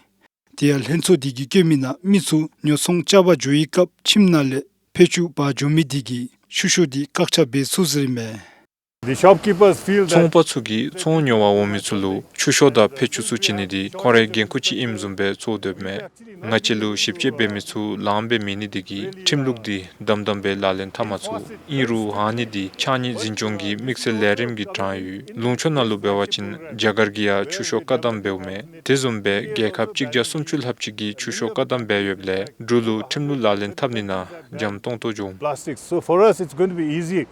དེ་ཡང་ལྷན་ཚོགས་དེ་གིས་བཀོད་མི་ནང་མི་ཚུ་ཉོ་ཚོང་རྐྱབ་པར་འགྱོ་བའི་སྐབས་ཁྱིམ་ནང་ལས་ཕད་ཅུང་འབག་འགྱོ་མི་དེ་གིས་ཆུ་ཤོག་འདི་བཀག་ཆ་འབད་ཚུགས་ཟེར་ཨིན་མས། The shopkeepers feel that ཚོང་པ་ཚུ་གིས་ཚོང་ཉོ་བར་འོང་མི་ཚུ་ལུ་ཆུ་ཤོག་དང་ཕད་ཅུང་ཚུ་བྱིན་ནི་འདི་ཁོང་རའི་འགན་ཁུར་ཅིག་ཨིནམ་བཟུམ་སྦེ་ཚོར་དོ་ཡོདཔ་མས། ང་བཅས་ལུ་ཞིབ་དཔྱད་འབད་མི་ཚུ་ལངམ་སྦེ་མེད་ནི་དེ་གིས་ཁྲིམས་ལུགས་འདི་དམ་དམ་སྦེ་ལག་ལེན་འཐབ་མ་ཚུགས། ཨིན་རུང་ཨ་ནི་འདི་ཕྱགས་སྙིགས་འཛིན་སྐྱོང་གི་དམིགས་བསལ་ལས་རིམ་གྱི་གྲངས་ཡོད། ལུང་ཕྱོགས་ནང་ལུ་འབད་བ་ཅིན་རྒྱ་གར་གྱིས་ཡང་ཆུ་ཤོག་བཀག་དམ་འབདཝ་མས། དེ་བཟུམ་སྦེ་རྒྱལ་ཁབ་གཅིག་བརྒྱ་སུམ་ཅུ་ལྷགཔ་ཅིག་གིས་ཆུ་ཤོག་བཀག་དམ་འབད་ཡོདཔ་ལས་འབྲུག་ལུ་ཁྲིམས་ལུགས་ལག་ལེན་འཐབ་ནི་ནང་འཇམ་ཏོང་ཏོ་འགྱོ་འོང་། Plastics. So for us, it's going to be easy.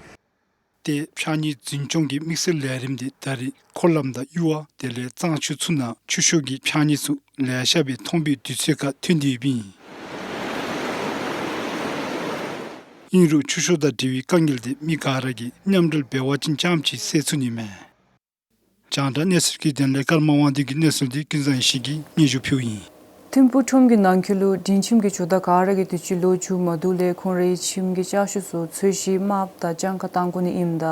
ཏེ་ཕྱགས་སྙིགས་འཛིན་སྐྱོང་གི་དམིགས་བསལ་ལས་རིམ་འདི་ད་རེས་འཁོར་ལམ་དང་གཡུར་བ་དེ་ལས་གཙང་ཆུ་ཚུ་ནང་ཆུ་ཤོག་གི་ཕྱགས་སྙིགས་ཚུ་ལེ་ཤ་སྦེ་མཐོང་བའི་དུས་ཚོད་ཁར་ཐོན་ཏེ་ཡོདཔ་ཨིན། ཨིན་རུང་ཆུ་ཤོག་དང་འབྲེལ་བའི་དཀའ་ངལ་འདི་མི་ག་ར་གིས་མཉམ་འབྲེལ་འབད་བ་ཅིན་རྐྱངམ་ཅིག་སེལ་ཚུགས་ནི་མས། རྒྱང་བསྒྲགས་གནས་ཚུལ་གྱི་དོན་ལས་ཀརྨ་དབང་འདུས་ཀྱི་གནས་ཚུལ་འདི་ཀུན་བཟང་ཡེ་ཤེས་ཀྱིས་སྙན་ཞུ་ཕུལཝ་ཨིན། ཐིམ་ཕུག་ཁྲོམ་གྱི་ནང་འཁོད་ལུ་སྒྲིང་ཁྱིམ་གྱི་ཇོ་བདག་ག་ར་གིས་དུས་ཅི་ལོག་འགྱོ་མ་བཏུབ་ལས་ཁོང་རའི་ཁྱིམ་གྱི་ལྕགས་ཤོག་ཚུ་ཚོས་གཞི་དམརཔོ་དང་སྤྱང་ཀ་བཏང་དགོ་ནི་ཨིནམ་ད་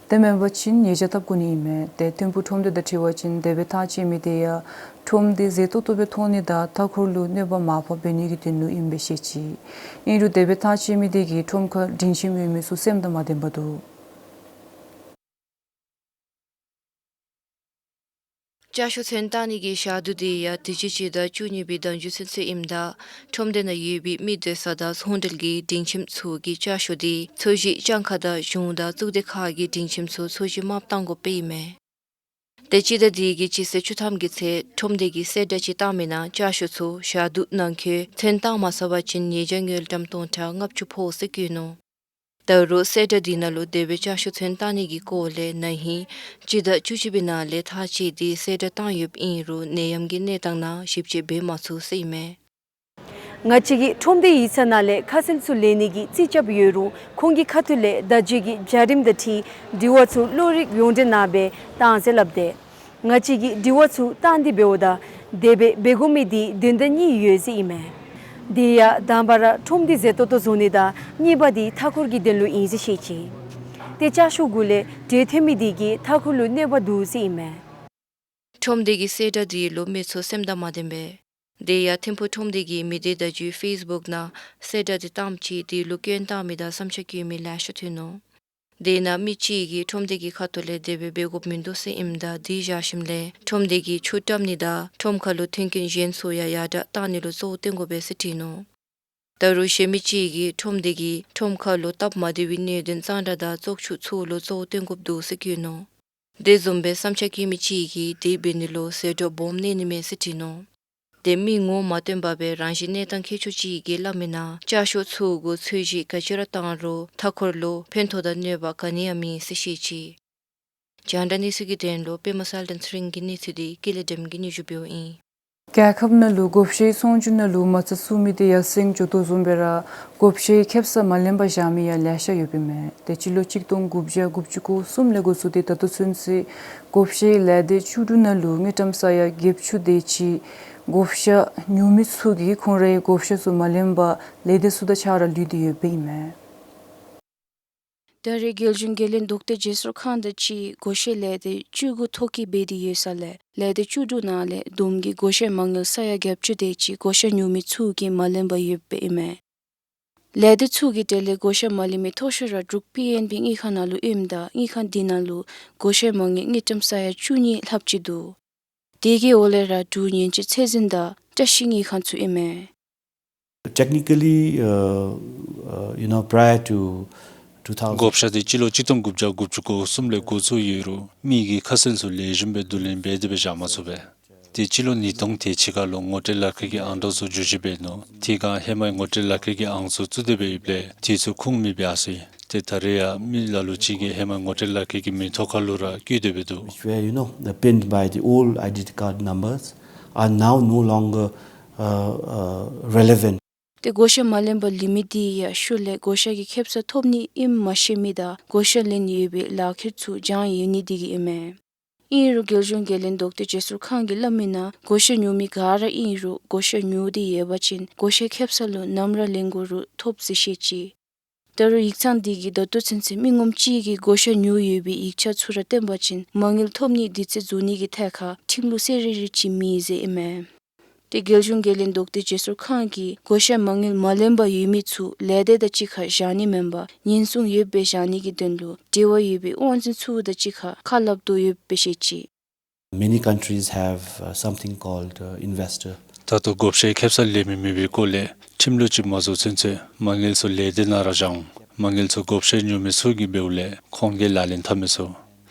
དེ་མེན་པ་ཅིན་ཉེས་བྱ་བཏབ་དགོ་ནི་ཨིན་མས། ཏེ་ཐིམ་ཕུག་ཁྲོམ་སྡེ་དང་འཁྲིལ་བ་ཅིན་དེ་སྦེ་ཐག་བཅད་མི་དེ་ཡང་ཁྲོམ་སྡེ་མཛེས་ཏོག་ཏོ་སྦེ་མཐོང་ནི་དང་མཐའ་འཁོར་ལུ་གནོད་པ་མ་ཕོག་པའི་ནི་གི་དོན་ལུ་ཨིནམ་སྦེ་བཤད་ཅི། ཨིན་རུང་དེ་སྦེ་ཐག་བཅད་མི་དེ་གིས་ཁྲོམ་ཁར་སྒྲིང་ཁྱིམ་ཡོད་མི་ཚུ་སེམས་དང་མ་ལྡན་པ་འདུག། ལྕགས་ཤོག་ཚོན་བཏང་ནི་གི་ཞག་དུས་དེ་ཡང་དུས་ཅི་སྤྱི་ཟླ་བཅུ་གཉིས་པའི་ཟླ་མཇུག་ཚུན་ཚོད་ཨིནམ་ད་ཁྲོམ་སྡེ་ནང་ཡོད་པའི་མི་སྡོད་ས་དང་ཚོང་འབྲེལ་གྱི་སྒྲིང་ཁྱིམ་ཚུ་གི་ལྕགས་ཤོག་དེ་ཚོས་གཞི་སྤྱང་ཀ་དང་གཞུང་དང་གཙུག་སྡེ་ཁག་གི་སྒྲིང་ཁྱིམ་ཚུ་ཚོས་གཞི་དམརཔོ་བཏང་དགོཔ་ཨིན་མས། ཏེ་སྤྱི་ཟླ་དེ་གི་སྤྱི་ཚེས་བཅུ་ཐམ་གྱི་ཚེ་ཁྲོམ་སྡེ་གིས་གསལ་བསྒྲགས་ཅིག་བཏང་མི་ནང་ལྕགས་ཤོག་ཚུ་ཞག་དུས་ནང་འཁོད་ཚོན་བཏང་མ་ཚར་བ་ཅིན་ཉེས་བྱ་དངུལ་ཀྲམ་སྟོང་ཕྲག་ལྔ་བཅུ་ཕོག་ཟེར་བཀོད་ནུག། ད་རུང་གསལ་བསྒྲགས་དེ་ནང་ལུ་དེ་སྦེ་ལྕགས་ཤོག་ཚོན་བཏང་ནི་གི་སྐོར་ལས་ན་ཧིང་སྤྱི་ཟླ་བཅུ་གཅིག་པའི་ནང་ལས་ཐག་བཅད་དེ་གསལ་བསྒྲགས་བཏང་ཡོདཔ་ཨིན་རུང་ནད་ཡམས་ཀྱི་གནས་སྟངས་ནང་ཞིབ་དཔྱད་འབད་མ་ཚུགས་ཟེར་ཨིན་མས། ང་བཅས་ཀྱི་ཁྲོམ་སྡེ་ཡིག་ཚང་ནང་ལས་ཁ་གསལ་ཚུ་ལེན་ནི་གི་རྩིས་རྐྱབ་ཡོད་རུང་ཁོང་གི་ཁ་ཐུག་ལས་བརྡ་བརྒྱུད་ཀྱི་བྱ་རིམ་དང་འཁྲིལ་དྲི་བ་ཚུ་བློ་རིག་ཡོངས་འབྲེལ་གནང་སྦེ་བཏང་ཟེར་སླབ་སྟེ། ང་བཅས་ཀྱིས་དྲི་བ་ཚུ་བཏང་སྟེ་འབདཝ་ད་དེ་སྦེ་འབད་དགོ་མི་དེ་དོན་དག་གཉིས་ཡོད་ཟེར་ཨིན་མས། དེ་ཡང་དང་པ་ར་ཁྲོམ་སྡེ་མཛེས་ཏོག་ཏོ་བཟོ་ནི་དང་གཉིས་པ་དེ་མཐའ་འཁོར་གྱི་དོན་ལུ་ཨིན་ཟེར་བཤད་ཅི། ཏེ་ལྕགས་ཤོག་གུ་ལས་དྲོད་ཐོན་མི་དེ་གིས་མཐའ་འཁོར་ལུ་གནོད་པ་འདུག་ཟེར་ཨིན་མས། ཁྲོམ་སྡེ་གི་གསལ་བསྒྲགས་དེ་ལུ་མི་ཚུ་སེམས་དང་མ་ལྡན་པས། དེ་ཡང་ཐིམ་ཕུག་ཁྲོམ་སྡེ་གི་མི་སྡེ་བརྡ་བརྒྱུད་ཕེསི་བུཀ་ནང་གསལ་བསྒྲགས་དེ་བཏངམ་ཅིག་དེ་ལུ་སྐྱོན་བཏགས་མི་དང་བསམ་འཆར་བཀོད་མི་ལེ་ཤ་ཐོན་ནུག། དེ་ནང་མི་གཅིག་གིས་ཁྲོམ་སྡེ་གི་ཁ་ཐུག་ལས་དེ་སྦེ་འབད་དགོཔ་མིན་འདུག་ཟེར་ཨིནམ་ད་དེ་བཞག་ཞིནམ་ལས་ཁྲོམ་སྡེ་གིས་ཆུ་བཀྲམ་ནི་དང་ཁྲོམ་ཁ་ལུ་མཐུན་རྐྱེན་གཞན་ཚུ་ཡང་ཡར་དྲག་བཏང་ནི་ལུ་གཙོ་བོ་བཏོན་དགོ་པས་ཟེར་བྲིས་ནུག། ད་རུང་གཞན་མི་ཅིག་གིས་ཁྲོམ་དེ་གི་ཁྲོམ་ཁ་ལུ་སྟབས་མ་བདེ་བའི་གནད་དོན་གཙང་སྦྲ་དང་བཙོག་ཆུ་ཚུ་ལུ་གཙོ་བོ་བཏོན་དགོཔ་འདུག་ཟེར་བཀོད་ནུག། དེ་བཟུམ་སྦེ་བསམ་འཆར་བཀོད་མི་ཅིག་གིས་དེ་འབད་ནི་ལུ་ཟད་འགྲོ་སྦོམ་གནས་ནི་མས་ཟེར་བྲིས་ནུག། དེ་མི་ངོ་མ་སྟོན་པར་སྦེ་རང་བཞིན་གནས་སྟངས་མཁས་མཆོག་ཅིག་གིས་སླབ་མིའི་ནང་ལྕགས་ཤོག་ཚུ་གུ་ཚོས་གཞི་ག་ཅི་ར་བཏང་རུང་མཐའ་འཁོར་ལུ་ཕན་ཐོགས་དང་གནོད་པ་ག་ནི་ཡང་མེད་ཟེར་བཤད་ཅི། རྒྱང་བསྒྲགས་གནས་ཚུལ་གྱི་དོན་ལུ་པདྨ་གསལ་སྒྲོན་ཚེ་རིང་གི་གནས་ཚུལ་དེ་ཀུན་ལེགས་སྒྲོལ་མ་གིས་སྙན་ཞུ་འབདཝ་ཨིན། རྒྱལ་ཁབ་ནང་ལུ་བགོ་བཤའི་ཚོང་ཆུ་ནང་ལུ་མ་རྩ་བཙུགས་མི་དེ་ཡར་སེང་འགྱོ་དོ་བཟུམ་སྦེ་ར་བགོ་བཤའི་ཁེབ་ས་མ་ལེན་པར་བཞག་མི་ཡང་ལེ་ཤ་ཡོདཔ་ཨིན་མས། ཏེ་སྤྱི་ལོ་གཅིག་སྟོང་དགུ་བརྒྱ་དགུ་བཅུ་གོ་གསུམ་ལས་འགོ་བཙུགས་ཏེ་ད་ལྟོ་ཚུན་ཚོད་བགོ་བཤའི་ལས་སྡེ་བཅུ་དྲུག་ནང་ལུ་དངུལ་ཀྲམ་ས་ཡ་བརྒྱད་ཅུ་དེ་ཅིག་བགོ་བཤའ་ཉོ་མི་ཚུ་གིས་ཁོང་རའི་བགོ་བཤའ་ཚུ་མ་ལེན་པར་ལས་སྡེ་ཚུ་དང་གཅིག་ཁར་ལུས་ཏེ་ཡོདཔ་ཨིན་མས། ད་རེས་རྒྱལ་གཞུང་འགན་ལེན་བདོག་གཏད་བརྗེ་སོར་ཁང་དང་གཅིག་ཁར་བགོ་བཤའི་ལས་སྡེ་བཅུ་དགུ་ཐོ་བཀོད་འབད་དེ་ཡོད་ས་ལས་ལས་སྡེ་བཅུ་དྲུག་ནང་ལས་བསྡོམས་ཀྱིས་བགོ་བཤའི་མ་དངུལ་ས་ཡ་བརྒྱད་ཅུ་དེ་ཅིག་བགོ་བཤའ་ཉོ་མི་ཚུ་གིས་མ་ལེན་པར་ཡོདཔ་ཨིན་མས། ལས་སྡེ་ཚུ་གི་གྲས་ལས་བགོ་བཤའ་མ་ལེན་མི་མཐོ་ཤོས་ར་འབྲུག་པི་ཨེན་བི་དངུལ་ཁང་ནང་ལུ་ཨིནམ་ད་དངུལ་ཁང་དེ་ནང་ལུ་བགོ་བཤའི་མ་དངུལ་དངུལ་ཀྲམ་ས་ཡ་བཅུ་གཉིས་ལྷགཔ་ཅིག་འདུག། དེ་གི་འོག་ལས་ར་འབྲུག་ཉེན་བཅོལ་ཚད་འཛིན་དང་བཀྲ་ཤིས་དངུལ་ཁང་ཚུ་ཨིན་མས། Technically, uh, uh, you know, prior to two thousand བགོ་བཤའ་དེ་སྤྱི་ལོ་གཅིག་སྟོང་དགུ་བརྒྱ་དགུ་བཅུ་གོ་གསུམ་ལས་འགོ་བཙུགས་ཡོད་རུང་མི་གི་ཁ་གསལ་ཚུ་ལེགས་ཤོམ་སྦེ་བསྡུ་ལེན་འབད་དེ་སྦེ་བཞག་མ་ཚུགས་པས། དེ་སྤྱི་ལོ་ཉིས་སྟོང་དེ་ཅིག་ཁར་ལུ་ངོ་སྤྲོད་ལག་ཁྱེར་གྱི་ཨང་གྲངས་ཚུ་བསྒྱུར་བཅོས་འབད་ནུག། དེ་སྒང་ཧེ་མའི་ངོ་སྤྲོད་ལག་ཁྱེར་གྱི་ཨང་ཚུ་བཙུགས་ཏེ་སྦེ་ཡོདཔ་ལས་དེ་ཚུ་ཁུངས་མེད་སྦེ་ཡར་སོ་ཡི། ཏེ་ད་རེས་ཡང་མི་ལ་ལུ་ཅིག་གིས་ཧེ་མའི་ངོ་སྤྲོད་ལག་ཁྱེར་གྱི་མིང་ཐོག་ཁར་ལུ་ར་བཀོད་དེ་སྦེ་འདུག། Which were, you know, the pinned by the old I D card numbers are now no longer, uh, uh, relevant. ཏེ་བགོ་བཤའ་མ་ལེན་པར་ལུས་མི་དེ་ཡང་ཤུལ་ལས་བགོ་བཤའ་གི་ཁེབ་ས་ཐོབ་ནི་ཨིནམ་མ་ཤེས་མི་དང་བགོ་བཤའ་ལེན་ཡོད་པའི་ལག་ཁྱེར་ཚུ་བྱང་ཡོད་ནི་དེ་གིས་ཨིན་མས། ཨིན་རུང་རྒྱལ་གཞུང་འགན་ལེན་བདོག་གཏད་བརྗེ་སོར་ཁང་གིས་སླབ་མིའི་ནང་བགོ་བཤའ་ཉོ་མི་ག་ར་ཨིན་རུང་བགོ་བཤའ་ཉོ་སྟེ་ཡོད་པ་ཅིན་བགོ་བཤའི་ཁེབ་ས་ལུ་ནམ་ར་ལེན་དགོ་རུང་ཐོབ་ཟེར་བཤད་ཅི། ད་རུང་ཡིག་ཚང་དེ་གིས་ད་ལྟོ་ཚུན་ཚོད་མི་ངོམ་གཅིག་གིས་བགོ་བཤའ་ཉོ་ཡོད་པའི་ཡིག་ཆ་ཚུ་ར་བཏོན་པ་ཅིན་མ་དངུལ་ཐོབ་ནིའི་དུས་ཚོད་རྫོགས་ནི་གི་ཐད་ཁར་ཁྲིམས་ལུགས་གསལ་རི་རི་ཅིག་མེད་ཟེར་ཨིན་མས། ཏེ་རྒྱལ་གཞུང་འགན་ལེན་བདོག་གཏད་བརྗེ་སོར་ཁང་གིས་བགོ་བཤའི་མ་དངུལ་མ་ལེན་པར་ཡོད་མི་ཚུ་ལས་སྡེ་དང་གཅིག་ཁར་བཞག་ནི་མེན་པར་ཉེན་སྲུང་ཡོདཔ་སྦེ་བཞག་ནི་གི་དོན་ལུ་འབྲེལ་བ་ཡོད་པའི་དབང་འཛིན་ཚུ་དང་གཅིག་ཁར་ཁ་སླབ་དོ་ཡོདཔ་སྦེ་བཤད་ཅི། Many countries have, uh, something called, uh, investor. ད་ལྟོ་བགོ་བཤའི་ཁེབ་ས་ལེན་མི་མེད་པའི་སྐོར་ལས་ཁྲིམས་ལུགས་ཅིག་མ་བཟོ་ཚུན་ཚོད་མ་དངུལ་ཚུ་ལས་སྡེ་ནང་ར་བཞག་འོང་། མ་དངུལ་ཚུ་བགོ་བཤའ་ཉོ་མི་ཚུ་གིས་འབདཝ་ལས་ཁོང་གིས་ལག་ལེན་འཐབ་མི་ཚུགས།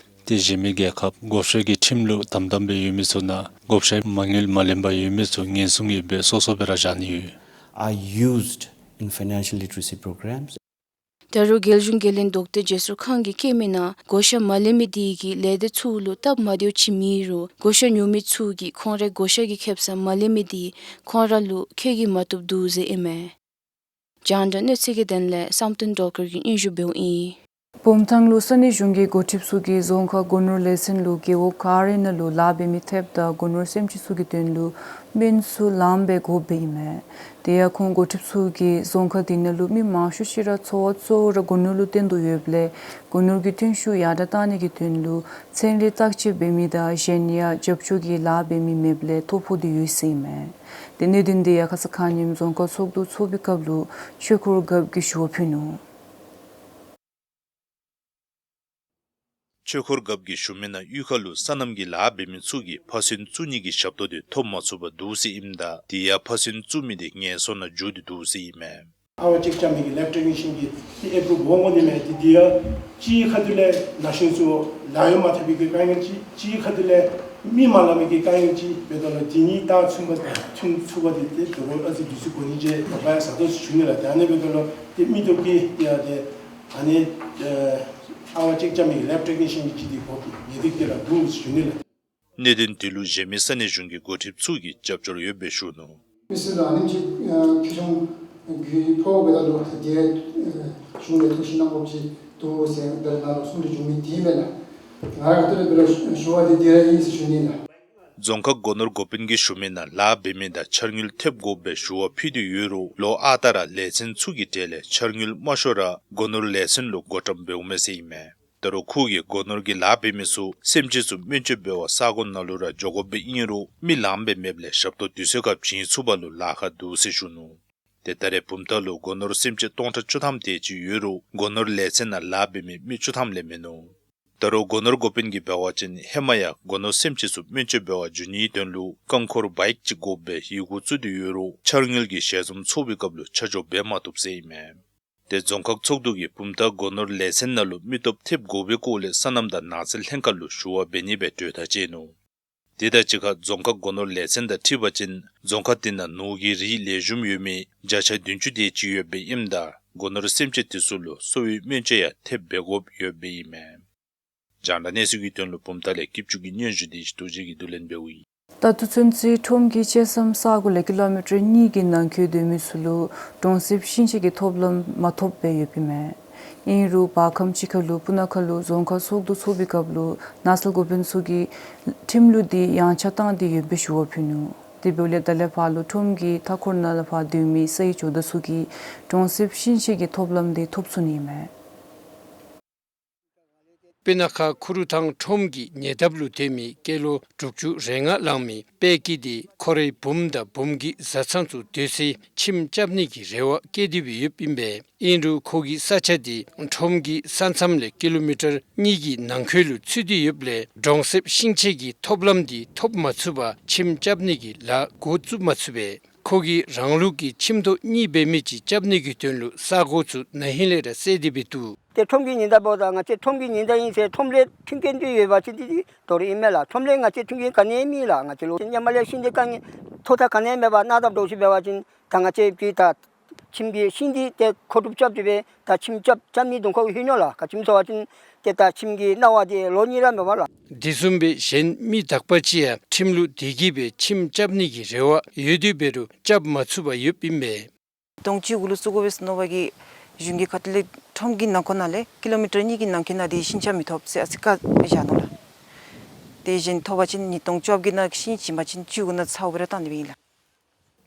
ཏེ་གཞན་མི་རྒྱལ་ཁབ་བགོ་བཤའ་གི་ཁྲིམས་ལུགས་དམ་དམ་སྦེ་ཡོད་མི་ཚུ་ནང་བགོ་བཤའི་མ་དངུལ་མ་ལེན་པར་ཡོད་མི་ཚུ་ཉེན་སྲུང་ཡོད་པའི་སོ་སོ་སྦེ་ར་བཞག་ནི་ཡོད། Are used in financial literacy programs. ད་རུང་རྒྱལ་གཞུང་འགན་ལེན་བདོག་གཏད་བརྗེ་སོར་ཁང་གིས་བཀོད་མིའི་ནང་བགོ་བཤའ་མ་ལེན་མི་དེ་གིས་ལས་སྡེ་ཚུ་ལུ་སྟབས་མ་བདེཝ་ཅིག་མེད་རུང་བགོ་བཤའ་ཉོ་མི་ཚུ་གིས་ཁོང་རའི་བགོ་བཤའ་གི་ཁེབ་ས་མ་ལེན་མི་དེ་ཁོང་ར་ལུ་ཁེ་གི་མ་བཏུབ་འདུག་ཟེར་ཨིན་མས། རྒྱང་བསྒྲགས་གནས་ཚུལ་གྱི་དོན་ལས་བསམ་གཏན་སྒྲོལ་དཀར་གྱིས་སྙན་ཞུ་འབདཝ་ཨིན། བུམ་ཐང་ལུ་ས་གནས་གཞུང་གི་འགོ་ཁྲིདཔ་ཚུ་གིས་རྫོང་ཁག་སྒོ་ནོར་ལས་ཚན་ལུ་རྒེད་འོག་ག་རའི་ནང་ལུ་ལཱ་འབད་མི་ཐེབས་དང་སྒོ་ནོར་སེམས་ཅན་ཚུ་གི་དོན་ལུ་སྨན་ཚུ་ལངམ་སྦེ་དགོཔ་ཨིན་མས། དེ་ཡང་ཁོང་འགོ་ཁྲིདཔ་ཚུ་གིས་རྫོང་ཁག་དེ་ནང་ལུ་མི་མང་ཤོས་ཅིག་ར་འཚོ་བ་གཙོ་བོ་ར་སྒོ་ནོར་ལུ་བརྟེན་དོ་ཡོདཔ་ལས་སྒོ་ནོར་གྱི་ཐོན་ཤུགས་ཡར་དྲག་གཏང་ནི་གི་དོན་ལུ་ཚན་རིག་བརྟག་དཔྱད་འབད་མི་དང་གཞན་ཡང་རྒྱབ་སྐྱོར་གྱི་ལཱ་འབད་མི་མེདཔ་ལས་ཐོ་ཕོག་སྟེ་ཡོད་ཟེར་ཨིན་མས། ཏེ་གནད་དོན་དེ་ཡང་ཁ་ཙ་ཁ་ཉིནམ་རྫོང་ཁག་ཚོགས་འདུ་ཚོགས་པའི་སྐབས་ལུ་ཆོས་འཁོར་རྒཔོ་གིས་ཞུ་བ་ཕུལ་ནུག། ཆོས་འཁོར་རྒཔོ་གིས་ཞུ་མིའི་ནང་གཡུས་ཁ་ལུ་སོ་ནམ་གྱི་ལཱ་འབད་མི་ཚུ་གིས་ཕ་སོན་བཙུགས་ནི་གི་ཞབས་ཏོག་དེ་ཐོབ་མ་ཚུགས་པར་འདུག་ཟེར་ཨིནམ་ད་དེ་ཡང་ཕ་སོན་བཙུགས་མི་དེ་ངན་སོང་ནང་འགྱོ་སྟེ་འདུག་ཟེར་ཨིན་མས། ཨ་ཝ་ཅེཀ་རྐྱབ་མི་གི་ལེབ་ཊེག་ནི་ཤཱན་གྱིས་ཏེ་ཨེབ་རུ་འབོ་འོང་ནི་མས། ཏེ་དེ་ཡང་གཅིག་ཁ་ཐུག་ལས་ན་གཞོན་ཚུ་ལཱ་གཡོག་མ་ཐོབ་པའི་གི་དཀའ་ངལ་ཅིག། གཅིག་ཁ་ཐུག་ལས་མི་མ་ལང་མི་གི་དཀའ་ངལ་ཅིག་འབདཝ་ད་ལུ་དེ་གཉིས་ད་མཚུངས་པ་མཚུངས་ཚུགས་པ་དེ་ཏེ་དོ་རུང་ཨ་ཙི་དུས་ཚོད་འགོར་ནི་ཅིག་དོགས་པ་ཡང་ཟ་དོ་ཟེར་ཞུ་ནི་ལགས། ཏེ་ཨ་ནི་འབདཝ་ད་ལུ་ཏེ་མི་སྟོབས་ཀྱིས་ཏེ་ཡང་ཏེ་ཨ་ནི་ཨ་ཝ་ཅེཀ་རྐྱབ་མི་གི་ལེབ་ཊེག་ནི་ཤཱན་གྱི་ཅིག་དེ་དགོ་ངེས་ཏིག་ཏིག་ར་འདུག་ཟེར་ཞུ་ནི་ལགས། གནད་དོན་དེ་ལུ་གཞན་མི་ས་གནས་གཞུང་གི་འགོ་ཁྲིདཔ་ཚུ་གིས་རྒྱབ་སྐྱོར་ཡོདཔ་སྦེ་ཞུ་ནུག། མི་སེར་ལུ་ཨ་ནེམ་ཅིག་ཨ་ཁེ་གྱོང་གྱི་ཕོག་འབདཝ་ད་ལུ་ཏེ་གཞུང་ལས་ཐུགས་ཞིབ་གནང་དགོཔ་ཅིག་འདུག་ཟེར་ད་རེས་ནཱ་ལུ་གསུང་གྲོས་བྱུང་མི་དེ་ཨིན་མས་ལགས། ང་རའི་ཁ་ཐུག་ལས་འབད་རུང་ཞུ་བ་དེ་དེ་ར་ཨིན་ཟེར་ཞུ་ནི་ལགས། རྫོང་ཁག་སྒོ་ནོར་འགོ་དཔོན་གྱིས་ཞུ་མིའི་ནང་ལཱ་འབད་མི་དང་འཆར་དངུལ་ཐེབས་དགོཔ་སྦེ་ཞུ་བ་ཕུལ་ཏེ་ཡོད་རུང་ལོ་ཨ་རྟག་ར་ལས་ཚན་ཚུ་གི་གྲས་ལས་འཆར་དངུལ་དམའ་ཤོས་ར་སྒོ་ནོར་ལས་ཚན་ལུ་བགོ་བཀྲམ་འབདཝ་མས་ཟེར་ཨིན་མས། ད་རུང་ཁོ་གིས་སྒོ་ནོར་གྱི་ལཱ་འབད་མི་ཚུ་སེམས་ཅན་ཚུ་སྨན་བཅོས་འབད་བར་ས་གོ་ནང་ལུ་ར་འགྱོ་དགོཔ་སྦེ་ཨིན་རུང་མི་ལངམ་སྦེ་མེདཔ་ལས་ཞབས་ཏོག་དུས་ཚོད་ཁར་བྱིན་ཚུགས་པ་ལུ་ལཱ་ཁག་འདུག་ཟེར་ཞུ་ནུག། ཏེ་ད་རེས་བུམ་ཐང་ལུ་སྒོ་ནོར་སེམས་ཅན་སྟོང་ཕྲག་བཅུ་ཐམ་དེ་ཅིག་ཡོད་རུང་སྒོ་ནོར་ལས་ཚན་ནང་ལཱ་འབད་མི་མི་བཅུ་ཐམ་ལས་མིན་ནུག། ད་རུང་སྒོ་ནོར་འགོ་དཔོན་གྱིས་འབད་བ་ཅིན་ཧེ་མ་ཡང་སྒོ་ནོར་སེམས་ཅན་ཚུ་སྨན་བཅོས་འབད་བར་འགྱོ་ནིའི་དོན་ལུ་རྐང་འཁོར་བའིཀ་ཅིག་དགོཔ་སྦེ་ཡི་གུ་བཙུགས་ཏེ་ཡོད་རུང་འཆར་དངུལ་གྱི་ཞལ་འཛོམས་ཚོགས་པའི་སྐབས་ལུ་ཆ་འཇོག་འབད་མ་བཏུབ་ཟེར་ཨིན་མས། ཏེ་རྫོང་ཁག་ཚོགས་འདུ་གིས་བུམ་ཐང་སྒོ་ནོར་ལས་ཚན་ནང་ལུ་མི་སྟོབས་ཐེབས་དགོ་པའི་སྐོར་ལས་སོ་ནམ་དང་ནགས་ཚལ་ལྷན་ཁག་ལུ་ཞུ་བ་འབད་ནི་སྦེ་གྲོས་ཐག་བཅད་ནུག། དེ་དང་གཅིག་ཁར་རྫོང་ཁག་སྒོ་ནོར་ལས་ཚན་དང་འཁྲིལ་བ་ཅིན་རྫོང་ཁག་དེ་ནང་ནོར་གྱི་རིགས་ལེགས་ཤོམ་ཡོད་མི་བརྒྱ་ཆ་བདུན་ཅུ་དེ་ཅིག་ཡོདཔ་ཨིནམ་ད་སྒོ་ནོར་སེམས་ཅན་དེ་ཚུ་ལུ་གསོ་བའི་སྨན་བཅོས་ཡང་ཐེབས་འབད་དགོཔ་ཡོདཔ་ཨིན་མས། རྒྱང་བསྒྲགས་གནས་ཚུལ་གྱི་དོན་ལུ་བུམ་ཐང་ལས་སྐྱིད་ཆུ་གི་སྙན་ཞུ་དེ་ཅིག་ཏུ་ཅིག་གིས་བསྡུ་ལེན་འབདཝ་ཨིན། ད་ལྟོ་ཚུན་ཚོད་ཁྲོམ་གྱི་བཅད་མཚམས་ས་གོ་ལས་ཀི་ལོ་མི་ཊར་གཉིས་ཀྱི་ནང་འཁོད་སྡོད་མི་ཚུ་ལུ་གྲོང་གསེབ་ཤིང་ཆས་ཀྱི་ཐོབ་ལམ་མ་ཐོབ་སྦེ་ཡོདཔ་ཨིན་མས། ཨིན་རུང་བར་ཁམས་ཅིག་ཁར་ལུ་སྤུ་ན་ཁ་ལུ་རྫོང་ཁག་ཚོགས་འདུ་ཚོགས་པའི་སྐབས་ལུ་ནགས་ཚལ་འགོ་དཔོན་ཚུ་གིས་ཁྲིམས་ལུགས་དེ་ཡངས་ཆག་བཏང་སྟེ་ཡོདཔ་སྦེ་ཞུ་བ་ཕུལ་ནུག། དེ་འབདཝ་ལས་ད་ལས་ཕར་ལུ་ཁྲོམ་གྱི་མཐའ་འཁོར་ནང་ལས་ཕར་སྡོད་མི་ས་ཡི་ཇོ་བདག་ཚུ་གིས་གྲོང་གསེབ་ཤིང་ཆས་ཀྱི་ཐོབ་ལམ་དེ་ཐོབ་ཚུགས་ནི་ཨིན་མས། སྤུ་ན་ཁ་ཁུ་རུ་ཐང་ཁྲོམ་གྱི་ཉེ་འདབས་ལུ་སྡོད་མི་སྐྱེས་ལོ་དྲུག་ཅུ་རེ་ལྔ་ལང་མི་དཔལ་སྐྱིད་དེ་ཁོ་རའི་བུམོ་དང་བུམོ་གི་བཟའ་ཚང་ཚུ་སྡོད་སའི་ཁྱིམ་རྐྱབ་ནི་གི་རེ་བ་བསྐྱེད་དེ་སྦེ་ཡོདཔ་ཨིན་པས། ཨིན་རུང་ཁོ་གི་ས་ཆ་དེ་ཁྲོམ་གྱི་ས་མཚམས་ལས་ཀི་ལོ་མི་ཊར་གཉིས་ཀྱི་ནང་འཁོད་ལུ་ཚུད་དེ་ཡོདཔ་ལས་གྲོང་གསེབ་ཤིང་ཆས་ཀྱི་ཐོབ་ལམ་དེ་ཐོབ་མ་ཚུགས་པར་ཁྱིམ་རྐྱབ་ནི་གི་ལཱ་འགོ་བཙུགས་མ་ཚུགས་པས། ཁོ་གིས་རང་ལུགས་ཀྱི་ཁྱིམ་ཐོག་གཉིས་འབད་མི་ཅིག་རྐྱབ་ནི་གི་དོན་ལུ་ས་གོ་ཚུ་ན་ཧིང་ལས་ར་བསལ་ཏེ་སྦེ་འདུག། ཏེ་ཁྲོམ་གྱི་ཉེ་འདབས་འབདཝ་ད་ང་བཅས་ཁྲོམ་གྱི་ཉེ་འདབས་ཨིན་ཟེར་ཁྲོམ་ལས་མཐུན་རྐྱེན་འདི་ཡོད་པ་ཅིན་འདི་འདི་དོ་རུང་ཨིན་མས་ལགས། ཁྲོམ་ལས་ང་བཅས་མཐུན་རྐྱེན་ག་ནི་མེད་ལགས། ང་བཅས་ལུ་ཧེ་མ་ལས་ཤིང་འདི་དཀའ་ངལ་ཐོག་ཐག་ག་ནི་མེད་པར་གནག་དམ་འདྲཝ་ཅིག་འབད་བ་ཅིན་ད་ང་བཅས་ཀྱི་ད་ཁྱིམ་གྱི་ཤིང་འདི་ཏེ་མཁོ་སྒྲུབ་རྐྱབ་སྟེ་སྦེ་ད་ཁྱིམ་རྐྱབ་རྐྱབ་ནི་དོན་ཁོ་ལུ་ཧིང་ནུག་ལགས། ག་ཅི་སྨོ་ཟེར་བ་ཅིན་ཏེ་ད་ཁྱིམ་གྱི་གནང་བ་འདི་ལོ་གཉིས་ར་མེད་པ་ལགས། དེ་བཟུམ་སྦེ་གཞན་མི་དག་པ་ཅིག་ཡང་ཁྲིམས་ལུགས་དེ་གིས་སྦེ་ཁྱིམ་རྐྱབ་ནི་གི་རེ་བ་ཡོད་དེ་འབད་རུང་རྐྱབ་མ་ཚུགས་པར་ཡོདཔ་ཨིན་པས། ཉིས་སྟོང་བཅུ་དགུ་ལུ་བཙུགས་དགོ་པས་ཟེར་མནོ་བ་གིས་གཞུང་གི་ཁ་ཐུག་ལས་ཁྲོམ་གྱི་ནང་འཁོད་ནང་ལས་ཀི་ལོ་མི་ཊར་གཉིས་ཀྱི་ནང་འཁོད་ནང་འདི་ཤིང་ཆས་མི་ཐོབ་ཟེར་ཨ་ཙི་བཀག་བཞག་ནུག་ལགས། དེ་བཞིན་ཐོབ་པ་ཅིན་ཉིས་སྟོང་བཅོ་བརྒྱད་ནང་ཤིང་བྱིན་པ་ཅིན་བཅུ་དགུ་ནང་ཚརཝ་སྦེ་ར་བཏང་ནི་སྦེ་ཨིན་ལགས།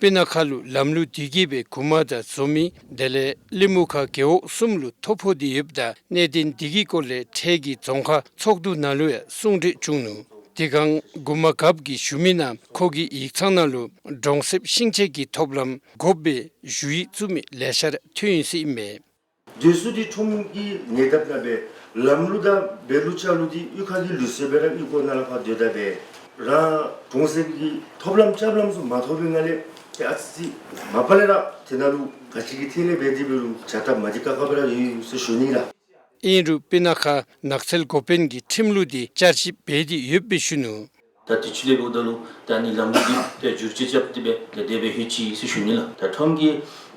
སྤུ་ན་ཁ་ལུ་ལམ་ལུགས་དེ་གིས་སྦེ་རྐུ་མ་དང་བཙོག་མི་དེ་ལས་གླིང་མུ་ཁ་རྒེད་འོག་གསུམ་ལུ་ཐོ་ཕོག་སྟེ་ཡོདཔ་ད་གནད་དོན་དེ་གི་སྐོར་ལས་འཕྲལ་གྱི་རྫོང་ཁག་ཚོགས་འདུ་ནང་ལུ་ཡང་གསུང་གྲོས་བྱུང་ནུག། དེ་སྒང་མགུར་མ་སྒརཔ་གིས་ཞུ་མི་ནང་ཁོ་གི་ཡིག་ཚང་ནང་ལུ་གྲོང་གསེབ་ཤིང་ཆས་ཀྱི་ཐོབ་ལམ་དགོཔ་སྦེ་ཞུ་ཡིག་བཙུགས་མི་ལེ་ཤ་ར་ཐོན་ཡི་ཟེར་ཨིན་མས། སྡོད་ས་འདི་ཁྲོམ་གྱི་ཉེ་འདབས་ནང་སྦེ་ལམ་ལུགས་དང་འབད་ལུགས་ཆ་ལུགས་འདི་གཡུས་ཁ་གི་ལུགས་སྲོལ་སྦེ་ར་གཡུས་སྒོ་ནང་ལས་ཕར་སྡོད་ད་སྦེ་རང་གྲོང་གསེབ་ཀྱི་ཐོབ་ལམ་རྐྱབ་ལམ་ཚུ་མ་ཐོབ་པའི་ངང་ལས་ཏེ་ཨ་ཙི་ཙི་མ་པ་ལས་ར་དེ་ནང་ལུ་ག་ཅི་གི་ཐད་ལས་འབད་དེ་འབད་རུང་བྱ་སྟབས་མ་བདེ་ཁག་ཁ་སྦེ་ར་ཡོད་ཡོད་ཟེར་ཞུ་ནི་ལགས། ཨིན་རུང་སྤུ་ན་ཁ་ནགས་ཚལ་འགོ་དཔོན་གྱིས་ཁྲིམས་ལུགས་འདི་བསྐྱར་ཞིབ་འབད་དེ་ཡོདཔ་སྦེ་ཞུ་ནུག། ད་དུས་ཅི་ལས་འབདཝ་ད་ལུ་ད་ཨ་ནི་ལམ་ལུགས་འདི་ཏེ་བསྒྱུར་བཅོས་རྐྱབ་སྟེ་སྦེ་ཏེ་དེ་སྦེ་ལྷོད་ཅི་ཟེར་ཞུ་ནི་ལགས། ད་ཁྲོམ་གྱི་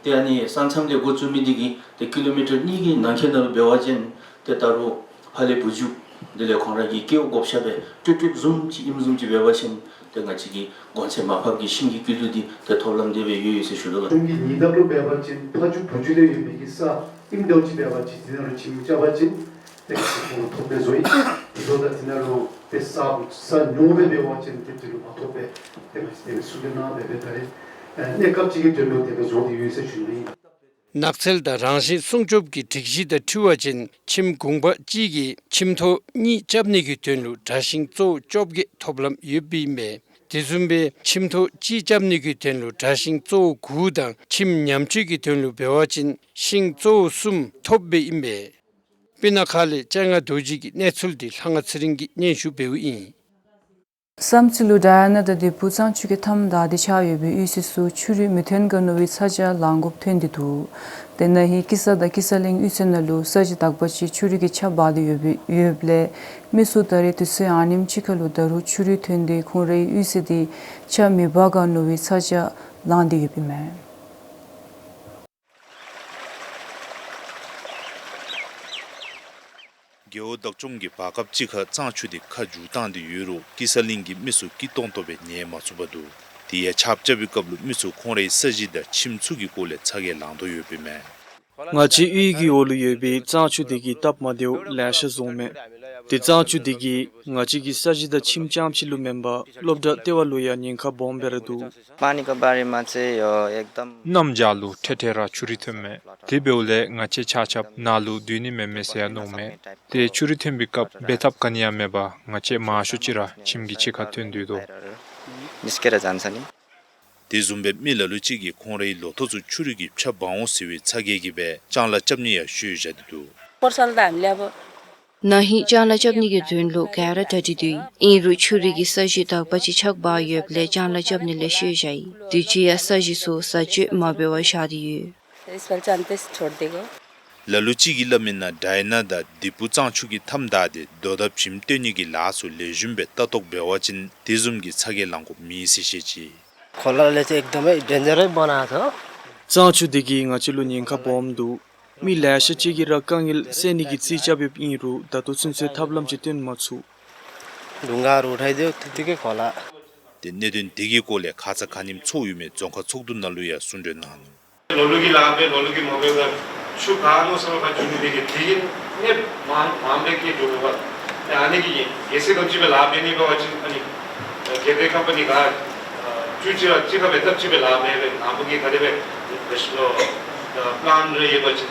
ཏེ་ཨ་ནི་ས་མཚམས་ལས་འགོ་བཙུགས་མི་འདི་གིས་ཏེ་ཀི་ལོ་མི་ཊར་གཉིས་ཀྱི་ནང་འཁོད་ནང་ལུ་འབད་བ་ཅིན་ཏེ་ད་རུང་ཕར་ལས་བུ་བརྒྱུད་དེ་ལས་ཁོང་ར་གི་སྐྱེ་བོ་བགོ་བཤའ་སྦེ་སྤྲོད་སྤྲོདཔ་བཟུམ་ཅིག་ཨིནམ་བཟུམ་ཅིག་འབད་བ་ཅིན་ཏེ་ང་བཅས་ཀྱི་གོང་ཚད་མར་ཕབ་ཀྱི་ཤིང་གི་སྐྱིད་སྡུག་འདི་ཏེ་ཐོབ་ལམ་དེ་སྦེ་ཡོད་ཡོད་ཟེར་ཞུ་དོ་ལགས། ཁྲོམ་གྱི་ཉེ་འདབས་ལུ་འབད་བ་ཅིན་ཕ་ཇོ་བུ་ཇོ་དེ་ཡོད་མི་གི་ས་ཨིནམ་འདྲཝ་ཅིག་འབད་བ་ཅིན་དེ་ནང་ལུ་ཁྱིམ་རྐྱབ་པ་ཅིན་ཏེ་ཁོང་ཐོབ་སྦེ་བཟོ་ཡི། དེ་ཚུ་ད་དེ་ནང་ལུ་ཏེ་ས་ས་ཉུང་སྦེ་འབད་བ་ཅིན་ཏེ་དེ་ལུ་མ་ཐོབ་པས། ཏེ་ང་བཅས་ཏེ་སུ་གི་ནང་འབད་སྦེ་ད་རེས་ཨེ་གནས་སྐབས་ཅིག་གི་དོན་ལུ་དེ་སྦེ་བཟོ་སྟེ་ཡོད་ཟེར་ཞུ་ནི། ནགས་ཚལ་དང་རང་བཞིན་སྲུང་སྐྱོབ་ཀྱི་སྒྲིག་གཞི་དང་འཁྲིལ་བ་ཅིན་ཁྱིམ་གུང་པ་གཅིག་གིས་ཁྱིམ་ཐོག་གཉིས་རྐྱབ་ནི་གི་དོན་ལུ་དྲ་ཞིང་གཙོ་བོ་བཅོ་བརྒྱད་ཐོབ་ལམ་ཡོདཔ་ཨིན་པས། དེ་བཟུམ་སྦེ་ཁྱིམ་ཐོག་གཅིག་རྐྱབ་ནི་གི་དོན་ལུ་དྲ་ཞིང་གཙོ་བོ་དགུ་དང་ཁྱིམ་ཉམས་བཅོས་ཀྱི་དོན་ལུ་འབད་བ་ཅིན་ཤིང་གཙོ་བོ་གསུམ་ཐོབ་སྦེ་ཨིན་པས། སྤུ་ན་ཁ་ལས་སྤྱན་སྔ་རྡོ་རྗེ་གི་གནས་ཚུལ་འདི་ལྷ་དབང་ཚེ་རིང་གིས་སྙན་ཞུ་འབདཝ་ཨིན། བསམ་རྩེ་ལུ་ཌའི་ཡ་ན་དང་འདོད་རྒུ་གཙང་ཆུ་གི་མཐའམ་བདའ་སྟེ་ཆགས་ཡོད་པའི་གཡུས་ཚན་ཚུ་ཆུ་རུད་མི་ཐོན་ག་མནོ་བའི་ཚ་གྱང་ལང་དགོཔ་ཐོན་ཏེ་འདུག། ཏེ་ན་ཧིང་ཀི་ས་དང་ཀི་ས་གླིང་གཡུས་ཚན་ནང་ལུ་ས་གཞི་དག་པ་ཅིག་ཆུ་རུད་ཀྱིས་ཆརཔ་འབག་སྟེ་ཡོད་པའི་ཡོདཔ་ལས་མི་ཚུ་ད་རེས་དུས་ཚོད་ཨ་ནེམ་ཅིག་ཁར་ལུ་ད་རུང་ཆུ་རུད་ཐོན་ཏེ་ཁོང་རའི་གཡུས་ཚན་འདི་ཆརཔ་མི་འབག་ག་མནོ་བའི་ཚ་གྱང་ལང་སྟེ་ཡོདཔ་ཨིན་མས། རྒེད་འོག་བདག་སྐྱོང་གིས་བར་སྐབས་ཅིག་ཁར་གཙང་ཆུ་དེ་ཁ་བསྒྱུར་བཏང་སྟེ་ཡོད་རུང་ཀི་ས་གླིང་གི་མི་ཚུ་སྐྱིད་ཏོང་ཏོ་སྦེ་ཉལ་མ་ཚུགས་པར་འདུག། དེ་ཡང་ཆརཔ་རྐྱབ་པའི་སྐབས་ལུ་མི་ཚུ་ཁོང་རའི་ས་གཞི་དང་ཁྱིམ་ཚུ་གི་སྐོར་ལས་ཚ་གྱང་ལང་དོ་ཡོདཔ་ཨིན་མས། ང་བཅས་གཡུས་ཀྱི་འོག་ལུ་ཡོད་པའི་གཙང་ཆུ་དེ་གིས་སྟབས་མ་བདེཝ་ལེ་ཤ་བཟོཝ་མས། དེ་གཙང་ཆུ་དེ་གིས་ང་བཅས་ཀྱི་ས་གཞི་དང་ཁྱིམ་རྐྱངམ་ཅིག་ལུ་མེན་པར་སློབ་གྲྭ་ལྟེ་བ་ལུ་ཡང་ཉེན་ཁ་སྦོམ་སྦེ་ར་འདུག། पानीको बारेमा चाहिँ यो एकदम གནམ་བྱཱར་ལུ་འཕྲལ་འཕྲལ་ར་ཆུ་རུད་ཐོནམ་མས། དེ་འབདཝ་ལས་ང་བཅས་ཆ་ཁྱབ་ནཱ་ལུ་སྡོད་ནི་མེན་མས་ཟེར་ཡང་མནོཝ་མས། ཏེ་ཆུ་རུད་ཐོན་པའི་སྐབས་འབད་ཐབས་ག་ནི་ཡང་མེད་པར་ང་བཅས་མང་ཤོས་ཅིག་ར་ཁྱིམ་གྱི་ཕྱི་ཁར་ཐོན་སྡོད་དོ། निस्केर जान्छ नि। དེ་བཟུམ་སྦེ་མི་ལ་ལུ་ཅིག་གིས་ཁོང་རའི་ལོ་ཐོག་ཚུ་ཆུ་རུད་ཀྱིས་ཕྱགས་འབག་འོང་ཟེར་བའི་ཚ་གྱང་གིས་སྦེ་ལྕང་ལཱ་རྐྱབ་ནི་ཡང་ཤོར་བཞག་སྟེ་འདུག། पर्सनल त हामीले अब ན་ཧིང་ལྕང་ལཱ་རྐྱབ་ནི་གི་དོན་ལུ་ག་ར་གྲ་སྒྲིག་འདུག། ཨིན་རུང་ཆུ་རུད་ཀྱི་ས་གཞི་དག་པ་ཅིག་ཆགས་པ་ཡོདཔ་ལས་ལྕང་ལཱ་རྐྱབ་ནི་ལེ་ཤ་བཞག་ཡི། དུས་ཅི་ཡང་ས་གཞི་ཚུ་ས་བཅད་མ་འབད་བར་བཞག་སྟེ་ཡོད། इस साल चांद पे छोड़ देगा। ལ་ལུ་ཅིག་གིས་སླབ་མིའི་ནང་དྲའི་ནང་དང་དིག་ཕུ་གཙང་ཆུ་གི་མཐའམ་བདའ་སྟེ་རྡོ་དང་བྱེམ་བཏོན་ནི་གི་ལཱ་ཚུ་ལེགས་ཤོམ་སྦེ་ལྟ་རྟོག་འབད་བ་ཅིན་དེ་བཟུམ་གྱི་ཚ་གྱང་ལང་དགོཔ་མེད་ཟེར་བཤད་ཅི། खोला ले चाहिँ एकदमै डेन्जरै बनाएको छ। གཙང་ཆུ་འདི་གིས་ང་བཅས་ལུ་ཉེན་ཁ་སྦོམ་འདུག། མི་ལེ་ཤ་ཅིག་གིས་ར་དཀའ་ངལ་སེལ་ནི་གི་རྩིས་རྐྱབ་ཡོདཔ་ཨིན་རུང་ད་ལྟོ་ཚུན་ཚོད་ཐབས་ལམ་ཅིག་སྟོན་མ་ཚུགས། ढुङ्गाहरू उठाइदियो, त्यतिकै खोला। ཏེ་གནད་དོན་དེ་གི་སྐོར་ལས་ཁ་ཙ་ཁ་ཉིནམ་ཚོགས་ཡོད་མི་རྫོང་ཁག་ཚོགས་འདུ་ནང་ལུ་ཡང་གསུང་གྲོས་གནང་ནུག། ལོ་ལུགས་ཀྱི་ལཱ་འབད་ལོ་ལུགས་ཀྱི་མ་འབད་བར་ཆུ་ག་ནི་ས་ལུ་ཁར་རྒྱུག་ནི་དེ་གིས་དེ་གིས་ནི་མང་མང་སྦེ་སྐྱེ་འགྱོ་བས། ཨ་ནི་གི་གལ་སྲིད་ང་བཅས་སྦེ་ལཱ་འབད་ནི་འབད་བ་ཅིན་ཨ་ནི་གལ་ཏེ་ཁམས་པ་ནི་ག་ཨ་ཆུ་ཅིག་ར་ཅིག་ཁར་འབད་ཐབས་ཅིག་སྦེ་ལཱ་འབད་འབད་ནཱ་བུ་གིས་ག་དེ་སྦེ་ཨ་པི་ལེན་རེ་ཡོད་པ་ཅིན་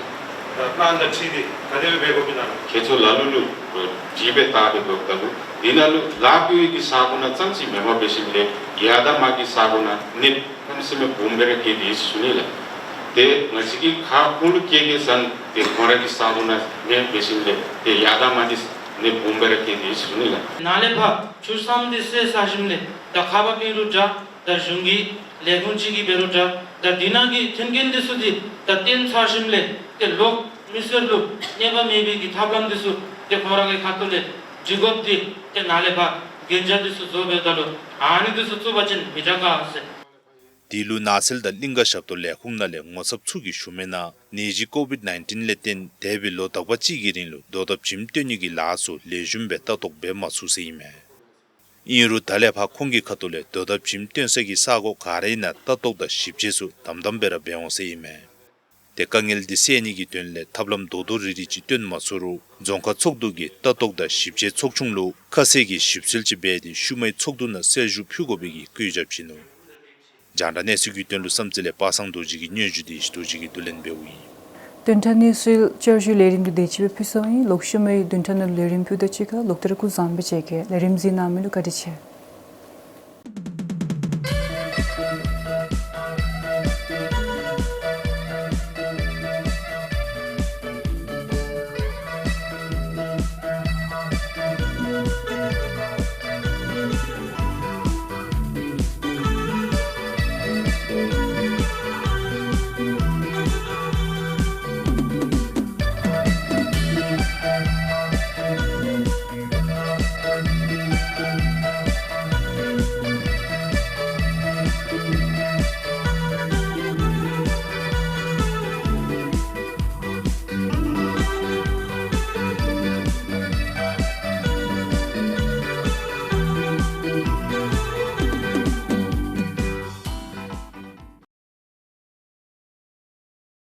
ཨ་པི་ལེན་དང་འཁྲིལ་ཏེ་ག་དེ་སྦེ་འབད་དགོཔ་ཨིན་ན། ཁྱེད་ཚུ་ལ་ལུ་ལུ་ཨ་དྲིས་སྦེ་བལྟ་སྦེ་འབདཝ་ད་ལུ་འདི་ནང་ལུ་ལཱ་འབད་བའི་གི་ས་གོ་ནང་ཙམ་ཅིག་མེན་པར་འབད་ཞིནམ་ལས་ཡར་དང་མར་གྱི་ས་གོ་ནང་ནི་ཁམས་སེམས་སྦོམ་སྦེ་ར་སྐྱེས་ཏེ་ཡོད་ཟེར་ཞུ་ནི་ལགས། ཏེ་ང་བཅས་ཀྱི་ཁ་ཁོང་ལུ་སྐྱེ་སྐྱེ་ཟེར་ཏེ་ཁོང་ར་གི་ས་གོ་ནང་ནི་འབད་ཞིནམ་ལས་ཏེ་ཡར་དང་མར་གྱི་ནི་སྦོམ་སྦེ་ར་སྐྱེས་ཏེ་ཡོད་ཟེར་ཞུ་ནི་ལགས། ནཱ་ལས་ཕར་ཆུ་ཟམ་འདི་བསལ་ཚར་ཞིནམ་ལས་ད་ཁ་བ་འབད་རུང་འདྲ་ད་གཞུང་གི་ལས་ཁུངས་ཅིག་གིས་འབད་རུང་འདྲ་ད་འདི་ནང་གི་མཐུན་རྐྱེན་འདི་ཚུ་འདི་ད་བཏོན་ཚར་ཞིནམ་ལས་ཏེ་ལོག་མི་སེར་ལུ་གནོདཔ་མེད་པའི་གི་ཐབས་ལམ་འདི་ཚུ་ཏེ་ཁོང་ར་གི་ཁ་ཐུག་ལས་སྒྲིག་དགོཔ་འདི་ཏེ་ནཱ་ལས་ཕར་གན་རྒྱ་འདི་ཚུ་བཟོ་འབདཝ་ད་ལུ་ཨ་ནི་འདི་ཚུ་བཙུགས་པ་ཅིན་མི་དྲག་ག་ཟེར། དེ་ལུ་ནགས་ཚལ་དང་གླིང་ཀ་ཞབས་ཏོག་ལས་ཁུངས་ནང་ལས་ངོ་ཚབ་ཚུ་གིས་ཞུ་མིའི་ནང་ནད་གཞི་ཀོ་བིཌ་ནའིན་ཊིན་ལས་བརྟེན་འདས་པའི་ལོ་དག་པ་ཅིག་གི་རིང་ལུ་རྡོ་དང་བྱེམ་བཏོན་ནི་གི་ལཱ་ཚུ་ལེགས་ཤོམ་སྦེ་ལྟ་རྟོག་འབད་མ་ཚུགས་ཟེར་ཨིན་མས། ཨིན་རུང་ད་ལས་ཕར་ཁོང་གི་ཁ་ཐུག་ལས་རྡོ་དང་བྱེམ་བཏོན་ས་གི་ས་གོ་ག་རའི་ནང་ལྟ་རྟོག་དང་ཞིབ་དཔྱད་ཚུ་དམ་དམ་སྦེ་ར་འབད་འོང་ཟེར་ཨིན་མས། ཏེ་དཀའ་ངལ་འདི་སེལ་ནི་གི་དོན་ལས་ཐབས་ལམ་རྡོག་རྡོག་རིལ་རིལ་ཅིག་སྟོན་མ་ཚུགས་རུང་རྫོང་ཁག་ཚོགས་འདུ་གི་ལྟ་རྟོག་དང་ཞིབ་དཔྱད་ཚོགས་ཆུང་ལུ་ཁ་གསལ་གྱི་ཞིབ་འཚོལ་ཅིག་འབད་དེ་ཤུལ་མའི་ཚོགས་འདུ་ནང་གསལ་ཞུ་ཕུལ་དགོ་པའི་གི་བཀོད་རྒྱ་བྱིན་ནུག། རྒྱང་བསྒྲགས་གནས་ཚུལ་གྱི་དོན་ལུ་བསམ་རྩེ་ལས་པ་སངས་རྡོ་རྗེ་གི་སྙན་ཞུ་དེ་བཞི་རྡོ་རྗེ་གིས་བསྡུ་ལེན་འབདཝ་ཨིན། བདུན་ཕྲག་གནས་ཚུལ་བསྐྱར་ཞུའི་ལས་རིམ་འདི་དེ་ཅིག་སྦེ་ཕུལ་སོང་ཡི། ལོག་ཤུལ་མའི་བདུན་ཕྲག་ནང་ལས་རིམ་ཕུལཝ་ད་གཅིག་ཁར་ལོག་སྟེ་ར་སྐུ་གཟུགས་བཟང་པོ་སྦེ་མཇལ་གེ། ལས་རིམ་གཟིགས་གནང་མི་ལུ་བཀའ་དྲིན་ཆེ།